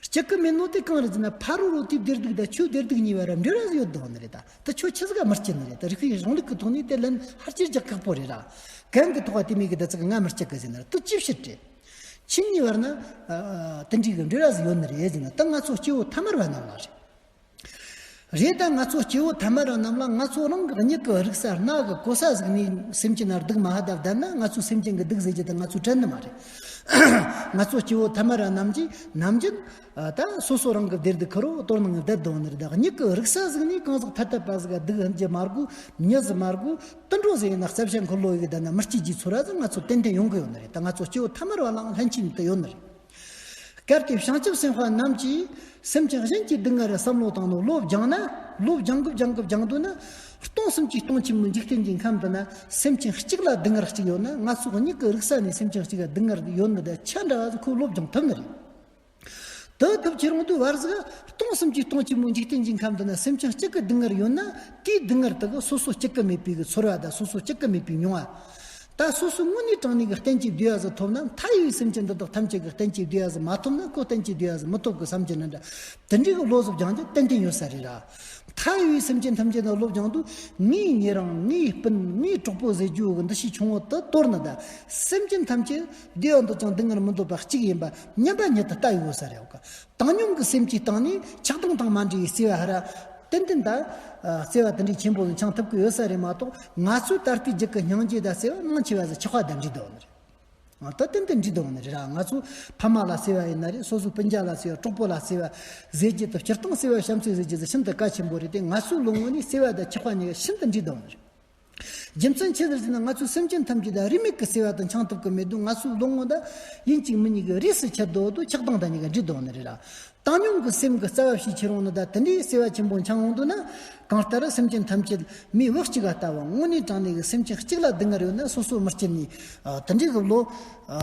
སྐྱིད་གི་མེད་ནོ་དེ་གང་རེད་ཟེར་ན། ཕ་རོལ་རོ་དེའི་བདེ་སྡུག་དང་ཁྱོའི་བདེ་སྡུག་གཉིས་བར་འབྲེལ་བ་ཟིག་ཡོད་དོ་ནི་རེད། ད་དེ་ཁྱོད་ཆི་ཟིག་ག་མི་སྐྱིད་ནི་རེད། ད་རིག་པའི་གཞུང་ལུགས་ཀྱི་ཐོག་ནས་དེ་ལན་ཧ་ཅང་རྒྱག་ཁག་པོ་རེད་ར། གན་གི་ཐོག་དེ་མོ་གི་ད་ཚིག་ང་མི་སྐྱིད་གི་ཟེར་ན་དེ་ཅི་ཕྱིར་རེད། ཁྱེད་གཉིས་བར་ན་དེ་འདྲའི་གི་འབྲེལ་བ་ཟིག་ཡོད་ནི་རེད་ཟེར་ན། ད་ང་ཚོ་སྐྱེ་བོ་ཐ་མལ་བ་རྣམས་ལ་རེད། རེད། ད་ང་ཚོ་སྐྱེ་བོ་ཐ་མལ་བ་རྣམས་ལ་ང་ཚོ་རང་གི་མྱིག་གི་རིག་ས་རྣ་གི་གོ་ས་ཟིག་ནས་སེམས་ཅན་ན་སྡུག་མ་ཧ་ད་བསྡད་ན་ང་ཚོའི་སེམས་ཅན་གི་སྡུག་ཟེར་རྒྱུ་དེ་ང་ཚོ་དྲན་ནི་མ་རེད། ང་ཚོ་སྐྱེ་བོ་ཐ་མལ་བ་རྣམས་ཀྱིས་ནམ་རྒྱུན་ད་སོ་སོ་རང་གི་བདེ་སྡུག་ཁུར་རོ་དོར་ནང་བསྡད་དོ་ནི་རེད། ད་མྱིག་གི་རིག་ས་ཟིག་ནས་གང་ཟག་ཐ་དད་པ་ཟིག་ག་སྡུག་ཧིན་གྱི་མ་དགོས། མྱི་ཟིག་མ་དགོས། དུད་འགྲོ་ཟིག་ཡིན་ན་རྩྭ་ཤ་འཁོར་ལོ་ཡི་གི་བསྡད་ན་མི་སྐྱིད་རྒྱུའི་ཚོར་བ་ཟིག་ང་ཚོ་ཏན་ཏན་ཡོང་གི་ཡོད་ནི་རེད། ད་ང་ཚོ་སྐྱེ་བོ་ཐ་མལ་བ་ལའང་ལྷན་སྐྱེས་ནས་དེ་ཡོད་ནི་རེད། གལ་ཏེ་བྱང་ཆུབ་སེམས་དཔའ་རྣམས་ཀྱིས་སེམས་ཅན་གཞན་གྱི་སྡུག་བསྔལ་བསམ་བློ་བཏང་ནས་བློ་སྦྱངས་ན། བློ་སྦྱང་གི་སྦྱང་གི་སྦྱང་དུས་ན། སྟོང་གསུམ་གྱི་སྟོང་ཆེན་པོའི་འཇིག་རྟེན་གྱི་ཁམས་འདི་ན་སེམས་ཅན་གཅིག་ལ་སྡུག་བསྔལ་གཅིག་ཡོད་ན། ང་ཚོ་མྱིག་གི་རིག་ས་ནས་སེམས་ཅན་གཅིག་ལ་སྡུག་བསྔལ་ཡོད་ནི་དང་ཆ་འདྲ་བ་ཟིག་ཁོས་བློ་སྦྱང་ཐུབ་ནི་རེད། དེ་ཐུབ་ཁྱེར་འོང་དུས་བར་ཟིག་སྟོང་གསུམ་གྱི་སྟོང་ཆེན་པོའི་འཇིག་རྟེན་གྱི་ཁམས་འདི་ན་སེམས་ཅན་གཅིག་གི་སྡུག་བསྔལ་ཡོད་ན། དེའི་སྡུག་བསྔལ་དག་སོ་སོ་གཅིག་གི་མེད་པའི་གི་ཚོར་བ་དང་སོ་སོ་གཅིག་གི་མེད་པའི་མྱོང་བ། ད་སོ་སོའི་དངོས་གནས་དྲང་གནས་ཀྱི་གཏན་གྱི་བདེ་བ་ཟིག་ཐོབ་ན། མཐའ་ཡས་པའི་སེམས་ཅན་འདི་དག་ཐམས་ཅད་ཀྱི་གཏན་གྱི་བདེ་བ་ཟིག་མ་ཐོབ་ན་ཁོ་གཏན་གྱི་བདེ་བ་ཟིག་མི་ཐོབ་གི་བསམ་གྱི་ནི་འདྲ། དེ་འདྲའི་གི་བློ་ཟིག་སྦྱང་རྒྱུ་ཏན་ཏན་ཡོད་ས་རེད་ར། མཐའ་ཡས་པའི་སེམས་ཅན་ཐམས་ཅད་ལ་བློ་སྦྱང་དུས་ངའི་ཉེ་རིང་ངའི་སྤུན་ངའི་གྲོགས་པོ་ཟེར་རྒྱུ་གི་འདུ་ཤེས་ཆུང་ངུ་དེ་དོར་ནི་དང་། སེམས་ཅན་ཐམས་ཅད་བདེ་བ་འདོད་ཅིང་སྡུག་བསྔལ་མི་འདོད་པ་གཅིག་ཡིན་པ་མཉམ་པ་ཉིད་དུ་ལྟ་ཡོད་ས་རེད་ག་བཏང་སྙོམས་ཀྱི་སེམས་ཀྱི་སྟེང་ནས་ཆགས་སྡང་དང་མ་འདྲེས་པའི་བརྩེ་བ་ཧ་ར། ཏན་ཏན་ད་བརྩེ་བ་དེ་འདྲའི་ཆེན་པོ་ཟིག་འཆང་ཐུབ་ཀྱི་ཡོད་ས་རེད་མ་གཏོགས། ང་ཚོའི་ད་ལྟའི་རྒྱུད་ཀྱི་སྙིང་རྗེ་དང་བརྩེ་བ་མང་ཆེ་བ་ཟིག་ཆགས་པ་དང་འདྲེས་འདུག་ནི་རེད། ད་ཏན་ཏན་འདྲེས་འདུག་ནི་རེད་ར། ང་ཚོ་ཕ་མ་ལ་བརྩེ་བ་ཡིན་ན་རེད། སོ་སོའི་སྤུན་ཀྱག་ལ་བརྩེ་བ། གྲོགས་པོ་ལ་བརྩེ་བ་ཟེར་རྒྱུ་དང་། སྤྱིར་བཏང་བརྩེ་བ་བྱམས་བརྩེ་ཟེར་རྒྱུ་ཟིག་ཤིན་ཏུ་གལ་ཆེན་པོ་རེད་དེ། ང་ཚོའི་བློ་ངོ་ནས་བརྩེ་བ་དང་ཆགས་པ་གཉིས་ཀ་ཤིན་ཏུ་འདྲེས་འདུག་ནི་རེད། རྒྱུ་མཚན་ཆི་ཟིག་ཟེར་ན། ང་ཚོའི་སེམས་ཅན་ཐམས་ཅད་ད་རེས་མོས་ཀྱི་བརྩེ་བ་དང་འཆང་ཐུབ་ཀྱི་མེད་དུས། ང་ཚོའི་བློ་ངོ་ད་ཡིན་གཅིག་མིན་གཉིས་ཀྱི་རེས་སུ་ཆད་དོ་དུས་ཆགས་སྡང་དང་གཉིས་ཀ་འདྲེས་འདུག་ནི་རེད་ར། བཏང་སྙོམས་ཀྱི་སེམས་ཀྱི་རྩ་བ་ཞིག་ཁྱེར་འོང་ནི་ད་དེ་འདྲའི་བརྩེ་བ་ཆེན་པོ་འཆང་འོང་དུས་ན། གང་ལྟར་སེམས་ཅན་ཐམས་ཅད་མིའི་བུ་གཅིག་ག་ལྟ་བུ། དངོས་གནས་དྲང་གནས་ཀྱི་སེམས་ཅན་གཅིག་ལ་སྡུག་བསྔལ་ཡོད་ན་སོ་སོ་མི་སྐྱིད་ནི། ཨ། དེ་འདྲའི་གི་བློ། ཨ།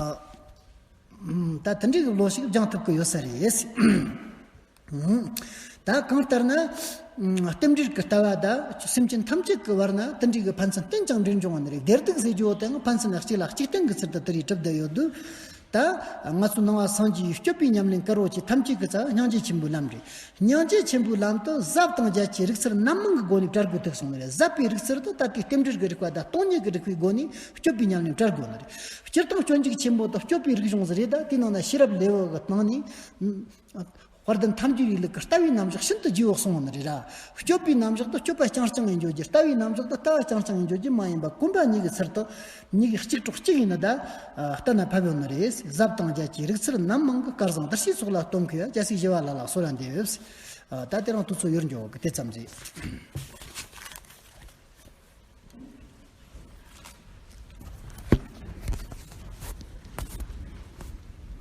ད་དེ་འདྲའི་གི་བློ་ཞིག་སྦྱང་ཐུབ་ཀྱི་ཡོད་ས་རེད། ད་གང་ལྟར་ན། རྟེན་འབྲེལ་གྱི་ལྟ་བ་དང་སེམས་ཅན་ཐམས་ཅད་ཀྱི་བར་ན་དེ་འདྲའི་གི་ཕན་ཚུན་བརྟེན་ཅིང་འབྲེལ་འབྱུང་བ་ནི་རེད། བདེ་སྡུག་ཟེར་རྒྱུ་བོ་དེའང་ཕན་ཚུན་གཅིག་ལ་གཅིག་བརྟེན་གྱི་ཚུལ་དུ་དེ་རིགས་གྲུབ་བསྡད་ཡོད་དུས། ད་ང་ཚོ་ནང་པ་སངས་རྒྱས་པའི་སྤྱོད་པའི་ཉམས་ལེན་དཀར་པོ་ཆེ་ཐམས་ཅད་ཀྱི་རྩ་བ་སྙིང་རྗེ་ཆེན་པོའི་ལམ་རེད། སྙིང་རྗེ་ཆེན་པོའི་ལམ་དུ་ཟབ་དང་རྒྱ་ཆེའི་རིག་ཚུལ་རྣམ་མང་གི་སྒོ་ནས་བཀྲལ་དགོས་ཐུག་སོང་ནི་རེད། ཟབ་པའི་རིག་ཚུལ་དུ་ད་ལྟའི་རྟེན་འབྲེལ་གྱི་རིག་པ་དང་སྟོང་ཉིད་ཀྱི་རིག་པའི་སྒོ་ནས་སྤྱོད་པའི་ཉམས་ལེན་བཀྲལ་དགོས་ནི་རེད། སྤྱིར་བཏང་སྤྱོད་འཇུག་ཆེན་པོ་དང་སྤྱོད་པའི་རིག་གཞུང་ཟིག་རེད། ད་དེའི་ནང་ན་ཤེས་རབ་ལེའུ་གི་སྟེང་ནས། དཔལ་ལྡན་ཐལ་འགྱུར་བའི་ལུགས་ཀྱི་ལྟ་བའི་རྣམ་གཞག་ཤིན་ཏུ་ལྗིད་པོ་གསུངས་པ་ནི་རེད་ར། སྤྱོད་པའི་རྣམ་གཞག་ཏུ་སྤྱོད་པ་རྐྱང་རྐྱང་ཡིན་འགྱོ་རྒྱུ། ལྟ་བའི་རྣམ་གཞག་ཏུ་ལྟ་བ་རྐྱང་རྐྱང་ཡིན་འགྱོ་རྒྱུ་མ་ཡིན་པ། གོམས་པ་གཉིས་ཀྱི་ཚུལ་དུ་གཉིས་ཀྱི་གཅིག་གྲོགས་གཅིག་ཡིན་ན་ད། ཨ། གཏན་ན་ཕབ་ཡོད་ནི་རེད། ཟབ་དང་རྒྱ་ཆེའི་རིག་ཚུལ་རྣམ་མང་གི་སྐལ་བཟང་བདེར་གཤེགས་སོགས་ལ་སྟོན་མཁས་པ་རྒྱལ་སྲས་ཞི་བ་ལྷ་ལ་གསོལ་བ་འདེབས། ཨ། ད་དེ་རིང་དུས་ཚོད་ཡོལ་འགྱོ་གི་དེ་ཙམ་རེད།